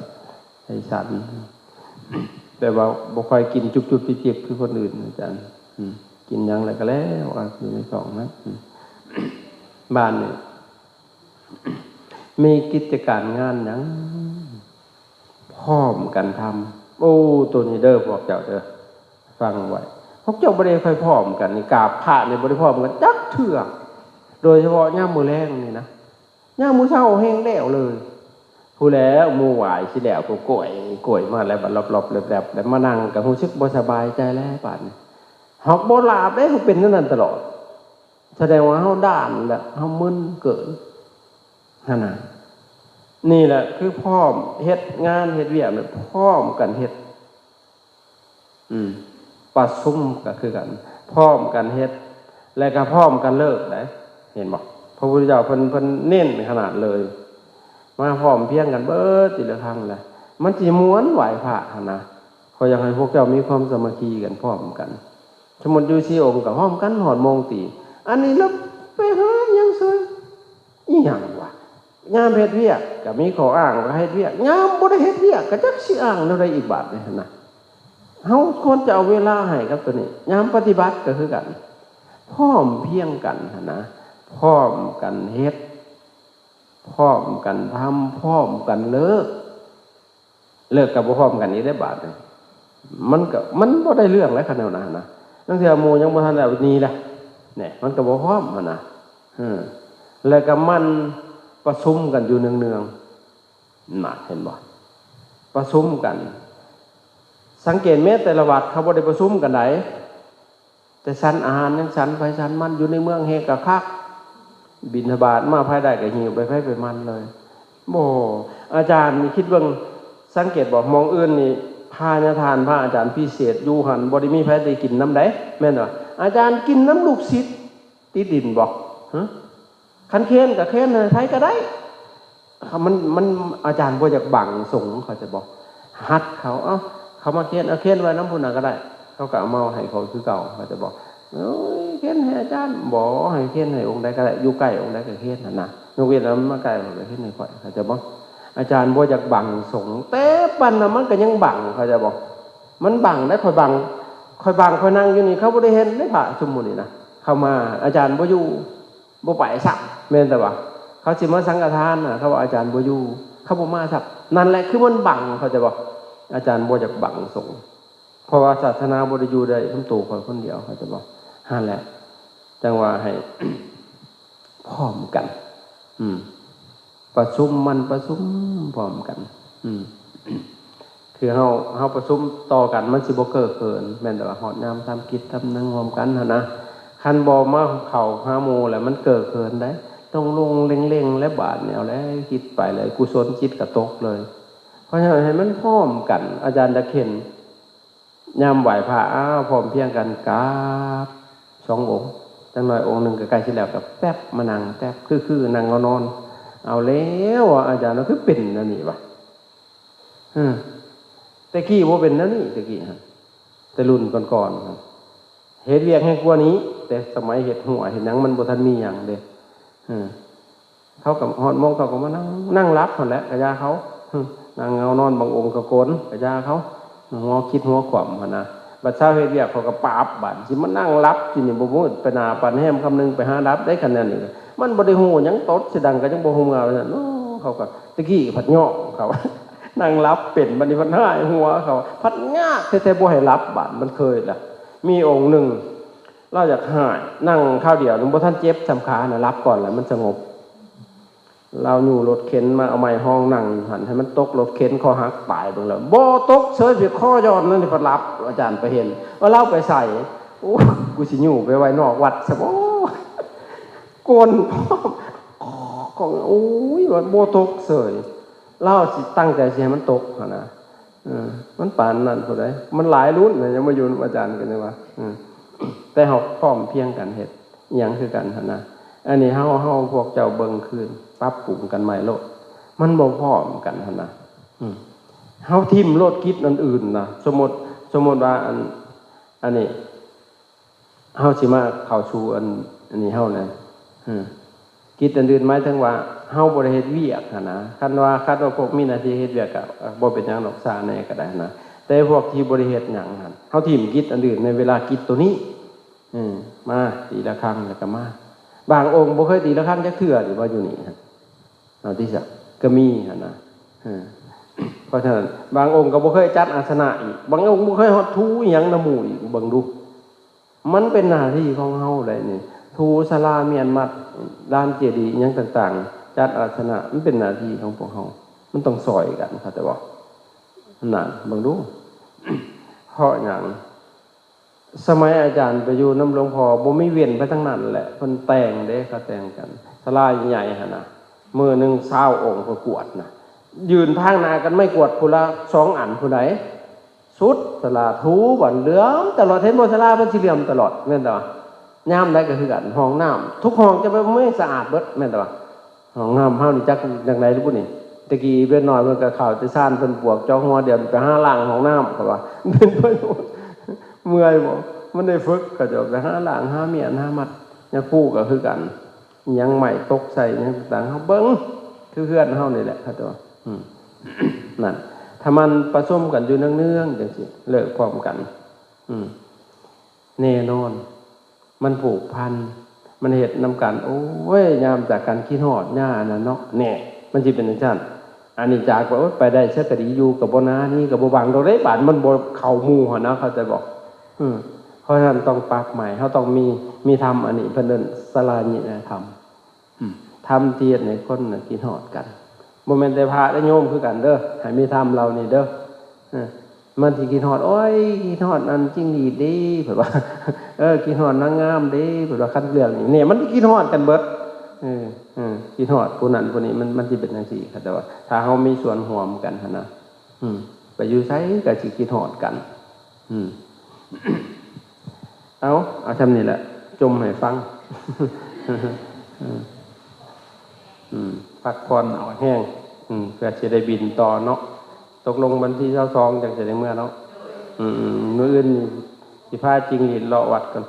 ໃຫ້ສັນ ແຕ່ວ່າບໍ່ຄ່ອຍກິນຈຸບໆຈິບໆຄືຄົນອື່ນ ອາຈານ ອືມ ກິນຫຍັງແລ້ວກໍແລ້ວ ອ່ະ ຢູ່ໃນທ້ອງມັນ. ອືມ ບ້ານນີ້ ມີກິດຈະການງານຫຍັງ ພ້ອມກັນທຳ. ໂອ້ ໂຕນີ້ເດີພວກເຈົ້າເດີ ຟັງໄວ້. ພວກເຈົ້າບໍ່ໄດ້ຄ່ອຍພ້ອມກັນນີ້ ກາບພະນີ້ບໍ່ໄດ້ພ້ອມກັນຈັກເທື່ອ ໂດຍສະເພາະຍາມມື້ແລງນີ້ນະ. ຍາມມື້ເຊົ້າແຮງແລ້ວເລີຍ. ຜູ້ແລ້ວໝູ່ຫວາຍຊິແລ້ວກໍກ້ວຍ ກ້ວຍມາແລ້ວ ບັດລອບໆແລັບໆ ແລ້ວມານັ່ງກໍຮູ້ສຶກບໍ່ສະບາຍໃຈແລ້ວບາດນີ້. ຫາກບໍ່ຫຼາບເດ້ ເຮົາເປັນແນວນັ້ນຕະຫຼອດ. ສະແດງວ່າເຮົາດ້ານແຫຼະ ເຮົາມຶນເກີນຫັ້ນນະ. ນີ້ແຫຼະຄືພ້ອມເຮັດງານເຮັດວຽກ ພ້ອມກັນເຮັດ. ອືມ ປະຊຸມກໍຄືກັນ ພ້ອມກັນເຮັດ ແລະກໍພ້ອມກັນເລີກໄດ໋ ເຫັນບໍ່? ພະພຸດທະເຈົ້າເພິ່ນ ເພິ່ນເນັ້ນຂະໜາດເລີຍ ມາພ້ອມພຽງກັນເບິດທີລະຄັ້ງລະ ມັນຊິມ່ວນໄຫວ້ພະຫັ້ນນະ. ຂ້ອຍຢາກໃຫ້ພວກເຈົ້າມີຄວາມສາມັກຄີກັນ ພ້ອມກັນ. ສົມມຸດຢູ່ສີ່ອົງກໍພ້ອມກັນຮອດໂມງຕີ ອັນນີ້ລະໄປຫາຫຍັງເສີຍ? ອີຫຍັງວະ? ຍາມເຮັດວຽກກໍມີຂໍ້ອ້າງວ່າເຮັດວຽກ ຍາມບໍ່ໄດ້ເຮັດວຽກກໍຈັກຊິອ້າງແນວໃດອີກບາດນີ້ຫັ້ນນະ. ເຮົາຄວນຈະເອົາເວລາໃຫ້ກັບໂຕນີ້. ຍາມປະຕິບັດກໍຄືກັນ ພ້ອມພຽງກັນຫັ້ນນະ ພ້ອມກັນເຮັດ ພ້ອມກັນທຳ ພ້ອມກັນເລີກ. ເລີກກໍບໍ່ພ້ອມກັນອີກເດ້ບາດນີ້. ມັນກໍ ມັນບໍ່ໄດ້ເລື່ອງແລ້ວ ຄັນແນວນັ້ນນະ. ລາງເທື່ອໝູ່ຍັງບໍ່ທັນໄດ້ໜີລະ ແນ່ ມັນກໍບໍ່ພ້ອມຫັ້ນນະ. ເອີ ແລ້ວກໍໝັ່ນປະຊຸມກັນຢູ່ເນື່ອງໆ ນະ ເຫັນບໍ່? ປະຊຸມກັນ. ສັງເກດແມ້ແຕ່ລະວັດ ເຂົາບໍ່ໄດ້ປະຊຸມກັນໃດ. ແຕ່ສັນອາຫານຍັງສັນໃຜສັນມັນ ຢູ່ໃນເມືອງແຮງກະຄັກ ບິນທະບາດມາ ໃຜໄດ້ກະຫິ້ວໄປໃຜໄປມັນເລີຍ. ບໍ່ ອາຈານນີ້ຄິດເບິ່ງ ສັງເກດບໍ່? ໝ່ອງອື່ນນີ້ ພະຍາທ່ານ ພະອາຈານພິເສດຢູ່ຫັ້ນ ບໍ່ໄດ້ມີໃຜໄດ້ກິນນຳໃດ ແມ່ນບໍ່? ອາຈານກິນນຳລູກສິດ ຕິດດິນບໍ່? ຮະ? ຄັນເຄນກໍເຄນໃຫ້ໃຜກໍໄດ້. ມັນ ມັນ ອາຈານບໍ່ຢາກບັງສົງ ເຂົ້າໃຈບໍ່? ຮັດເຂົາ ເອົ້າ ເຂົາມາເຄນ ເອົາເຄນໄວ້ນຳຜູ້ນັ້ນກໍໄດ້ ເຂົາກໍເອົາມາໃຫ້ຂ້ອຍຄືເກົ່າ ເຂົ້າໃຈບໍ່? ໂອ້ຍ ເຄນໃຫ້ອາຈານ ບໍ່ ໃຫ້ເຄນໃຫ້ອົງໃດກໍໄດ້ ຢູ່ໃກ້ອົງໃດກໍເຄນຫັ້ນນະ ຍົກເວັ້ນວ່າມັນມາໃກ້ຂ້ອຍກໍເຄນໃຫ້ຂ້ອຍ ເຂົ້າໃຈບໍ່? ອາຈານບໍ່ຢາກບັງສົງ ແຕ່ປານນັ້ນມັນກໍຍັງບັງ ເຂົ້າໃຈບໍ່? ມັນບັງໄດ໋ ຂ້ອຍບັງ ຂ້ອຍບັງ ຂ້ອຍນັ່ງຢູ່ນີ້ ເຂົາບໍ່ໄດ້ເຫັນເດ້ ພະຊຸມມື້ນີ້ນະ ເຂົາມາ ອາຈານບໍ່ຢູ່ ບໍ່ໄປຊ້ຳ ແມ່ນແຕ່ວ່າເຂົາຊິມາສັງຄະທານນະ ເຂົາວ່າອາຈານບໍ່ຢູ່ ເຂົາບໍ່ມາຊ້ຳ ນັ້ນແຫຼະຄືມັນບັງ ເຂົ້າໃຈບໍ່? ອາຈານບໍ່ຢາກບັງສົງ ເພາະວ່າສາສະໜາບໍ່ໄດ້ຢູ່ໄດ້ນຳໂຕຂ້ອຍຄົນດຽວ ເຂົ້າໃຈບໍ່? ຫັ້ນແຫຼະ ຈັ່ງວ່າໃຫ້ ພ້ອມກັນ ອືມ ປະຊຸມ ໝັ່ນປະຊຸມພ້ອມກັນ ອືມ ຄືເຮົາ ເຮົາປະຊຸມຕໍ່ກັນ ມັນຊິບໍ່ເກີເຂີນ ແມ່ນແຕ່ວ່າຮອດຍາມທຳກິດທຳໜັງຮ່ວມກັນຫັ້ນນະ. ຄັນບໍ່ມາເຂົ້າຫາໝູ່ແລ້ວ ມັນເກີເຂີນໄດ໋ ຕ້ອງລົງເລັ່ງໆ ແລະ ບາດນີ້ເອົາແລ້ວ ຄິດໄປເລີຍ ກຸສົນຈິດກໍຕົກເລີຍ. ເພາະສະນັ້ນໃຫ້ມັນພ້ອມກັນ ອາຈານດາເຂັນ ຍາມໄຫວ້ພະ ອ້າວ ພ້ອມພຽງກັນ ກາບສອງອົງ ຈັກໜ້ອຍອົງໜຶ່ງກໍໃກ້ຊິແລ້ວ ກໍແປັບມານັ່ງແປັບ ຄືໆ ນັ່ງເອົານອນ ເອົາແລ້ວ ອາຈານ ມັນຄືເປັນແນວນີ້ວະ? ເອີ ແຕ່ກີ້ບໍ່ເປັນແນວນີ້ ແຕ່ກີ້ຫັ້ນ ແຕ່ລຸ້ນກ່ອນໆ ເຮັດວຽກແຮງກວ່ານີ້ ແຕ່ສະໄໝເຮັດຮົ້ວເຮັດຫຍັງ ມັນບໍ່ທັນມີຫຍັງເດ້ ເອີ. ເຂົາກໍຮອດໂມງ ເຂົາກໍມານັ່ງ ນັ່ງຫຼັບຫັ້ນແຫຼະ ກະຢ່າເຂົາ ນັ່ງເອົານອນ ບາງອົງກໍໂກນ ກະຢ່າເຂົາ ຫົວຄິດຫົວຂວ້ຳຫັ້ນນະ. ບັດເຊົ້າເຮັດວຽກ ເຂົາກໍປາບ ບາດຊິມານັ່ງຫຼັບຢູ່ນີ້ ບໍ່ມືດໄປໜ້າປານແຮມຄຳໜຶ່ງ ໄປຫາດັບໄດ້ຂະແນນນີ້ ມັນບໍ່ໄດ້ຮູ້ຫຍັງ ຕົດຊິດັງກໍຍັງບໍ່ຮູ້ເມືອ ວ່າຊັ້ນ. ໂອ້ ເຂົາກໍ ແຕ່ກີ້ພັດຍ້ອງເຂົາ ນັ່ງຫຼັບເປັນ ບັດນີ້ພັດຮ້າຍຫົວເຂົາ ພັດຍາກແທ້ໆ ບໍ່ໃຫ້ຫຼັບ ບາດມັນເຄີຍລະ. ມີອົງໜຶ່ງ ລາວຢາກຮ້າຍ ນັ່ງຄາວດຽວ ບໍ່ທັນເຈັບສ່ຳຂານະ ຫຼັບກ່ອນລະ ມັນສະຫງົບ. ລາວຍູ້ລົດເຂັນມາ ເອົາໄມ້ຮອງນັ່ງຢູ່ຫັ້ນ ໃຫ້ມັນຕົກລົດເຂັນ ຄໍຫັກຕາຍເບິ່ງແລ້ວ ບໍ່ຕົກເສີຍ ພິດຄໍຍ້ອນນັ້ນ ພັດຫຼັບ. ອາຈານໄປເຫັນ ວ່າລາວໄປໃສ? ໂອ້ ກູຊິຍູ້ໄປໄວ້ນອກວັດຊະບໍ ໂກນພ້ອມ ຂອງ ໂອ້ຍ ວ່າບໍ່ຕົກເສີຍ ລາວຊິຕັ້ງໃຈຊິໃຫ້ມັນຕົກຫັ້ນນະ. ເອີ ມັນປານນັ້ນພຸ້ນໃດ໋ ມັນຫຼາຍລຸ້ນນະ ຍັງມາຢູ່ນຳອາຈານກັນຍັງວ່າ ເອີ ແຕ່ເຮົາພ້ອມພຽງກັນເຮັດ ອີ່ຫຍັງຄືກັນຫັ້ນນະ. ອັນນີ້ເຮົາ ເຮົາພວກເຈົ້າເບິ່ງຄືນ ປັບປຸງກັນໃໝ່ໂລດ ມັນບໍ່ພ້ອມກັນຫັ້ນນະ. ເຮົາຖິ້ມໂລດກິດອັນອື່ນນະ ສົມມຸດ ສົມມຸດວ່າ ອັນ ອັນນີ້ ເຮົາຊິມາເຂົ້າສູ່ອັນ ອັນນີ້ເຮົານະ ເອີ ກິດອັນອື່ນ ໝາຍເຖິງວ່າເຮົາບໍ່ໄດ້ເຮັດວຽກຫັ້ນນະ. ຄັນວ່າ ຄັນວ່າພວກມີໜ້າທີ່ເຮັດວຽກກໍ ກໍບໍ່ເປັນຫຍັງດອກ ຊ້າແດ່ກໍໄດ້ນະ. ແຕ່ພວກທີ່ບໍ່ໄດ້ເຮັດຫຍັງຫັ້ນ ເຮົາຖິ້ມກິດອັນອື່ນໃນເວລາກິດໂຕນີ້ ເອີ ມາຕີລະຄັງແລ້ວກໍມາ. ບາງອົງບໍ່ເຄີຍຕີລະຄັງຈັກເທື່ອນີ້ບໍ່ ຢູ່ນີ້ຫັ້ນ ເອົາຕິຊະ ກໍມີຫັ້ນນະ. ເອີ ເພາະສະນັ້ນ ບາງອົງກໍບໍ່ເຄີຍຈັດອາສະນະອີກ, ບາງອົງບໍ່ເຄີຍຮອດຖູອີ່ຫຍັງນຳໝູ່ອີກ. ເບິ່ງດູ ມັນເປັນໜ້າທີ່ຂອງເຮົາໄດ໋ນີ້, ຖູສາລາມ້ຽນມັດ ລານເຈດີ ອີ່ຫຍັງຕ່າງໆ, ຈັດອາສະນະ ມັນເປັນໜ້າທີ່ຂອງພວກເຮົາ, ມັນຕ້ອງຊ່ອຍກັນ ເຂົ້າໃຈບໍ່? ນັ້ນ ເບິ່ງດູ ເພາະຫຍັງ? ສະໄໝອາຈານໄປຢູ່ນຳຫຼວງພໍ່ ບໍ່ມີເວັ້ນໄປທາງນັ້ນແຫຼະ, ເພິ່ນແຕ່ງເດ້, ເຂົາແຕ່ງກັນ ສາລາໃຫຍ່ໆຫັ້ນນະ, ມື້ໜຶ່ງຊາວອົງ ເພິ່ນກວດນະ, ຢືນທາງໜ້າກັນ ໄມ້ກວາດຜູ້ລະສອງອັນ ຜູ້ໃດ ສຸດສາລາຖູ ບັດເຫຼື້ອມຕະຫຼອດ. ເຫັນບໍ່? ສາລາເພິ່ນຊິເຫຼື້ອມຕະຫຼອດ ແມ່ນແຕ່ວ່າ ຍາມໃດກໍຄືກັນ. ຫ້ອງນ້ຳທຸກຫ້ອງຈະໄປ ແມ່ນ ສະອາດເບິດ ແມ່ນແຕ່ວ່າ ຫ້ອງນ້ຳເຮົານີ້ຈັກຈັ່ງໃດບໍ່ນີ້? ແຕ່ກີ້ເດັກນ້ອຍເພິ່ນກໍເຂົ້າແຕ່ຊານເພິ່ນປວກເຈາະຫົວ, ດຽວນີ້ໄປຫາລ້າງຫ້ອງນ້ຳ ເຂົາວ່າ ເປັນປະໂຫຍດ. ເມື່ອຍບໍ່? ມັນໄດ້ຝຶກ ເຂົາເຈົ້າໄປຫາລ້າງ ຫາມ້ຽນ ຫາມັດ. ຍາຄູກໍຄືກັນ, ຫຍັງໄມ້ຕົກໃສ່ຫຍັງຕ່າງໆ ເຮົາເບິ່ງ ຄືເຮືອນເຮົານີ້ແຫຼະ ເຂົາເຈົ້າວ່າ. ອືມ ນັ້ນ ຖ້າມັນປະຊຸມກັນຢູ່ເນືອງໆ ຈັ່ງຊີ້ ເລີກພ້ອມກັນ ອືມ ແນ່ນອນ ມັນຜູກພັນ ມັນເຮັດນຳກັນ. ໂອ້ຍ ຍາມຈາກກັນຄິດຮອດ ຍາອັນນັ້ນເນາະ ແນ່ ມັນຊິເປັນຈັ່ງຊັ້ນ. ອັນນີ້ຈາກວ່າ ໂອ້ຍ ໄປໄດ້ຊະກໍດີ, ຢູ່ກໍບໍ່ໜາ ໜີກໍບໍ່ບັງດອກເດ້. ບາດມັນບໍ່ເຂົ້າໝູ່ຫັ້ນນະ ເຂົ້າໃຈບໍ່? ເອີ ເພາະສະນັ້ນຕ້ອງປັບໃໝ່, ເຮົາຕ້ອງມີ ມີທຳອັນນີ້ ເພິ່ນເອີ້ນສາລານິຍະທຳ. ອືມ ທຳທີ່ເຮັດໃຫ້ຄົນນະຄິດຮອດກັນ, ບໍ່ແມ່ນແຕ່ພະແລະໂຍມຄືກັນເດີ, ໃຫ້ມີທຳເຫຼົ່ານີ້ເດີ. ເອີ ມັນຊິຄິດຮອດ ໂອ້ຍ ຄິດຮອດອັນຈິງຫຼີດເດ້ ເພິ່ນວ່າ, ເອີ ຄິດຮອດນາງງາມເດ້ ເພິ່ນວ່າ. ຄັນເລື່ອງນີ້ ນີ້ ມັນຊິຄິດຮອດກັນເບິດ. ເອີ ເອີ ຄິດຮອດຜູ້ນັ້ນຜູ້ນີ້ ມັນ ມັນຊິເປັນຈັ່ງຊີ້. ແຕ່ວ່າຖ້າເຮົາມີສ່ວນຮ່ວມກັນຫັ້ນນະ ອືມ ໄປຢູ່ໃສກໍຊິຄິດຮອດກັນ. ອືມ ເອົາ ເອົາຊ່ຳນີ້ແຫຼະ ຈົ່ມໃຫ້ຟັງ. ອືມ ອືມ ພັກຜ່ອນເອົາແຮງ ອືມ ເພື່ອຊິໄດ້ບິນຕໍ່ເນາະ. ຕົກລົງວັນທີຊາວສອງ ຈັ່ງຊິໄດ້ເມືອເນາະ. ອືມ ອືມ ມື້ອື່ນນີ້ຊິພາຈິງຫຼີດເລາະວັດກ່ອນ.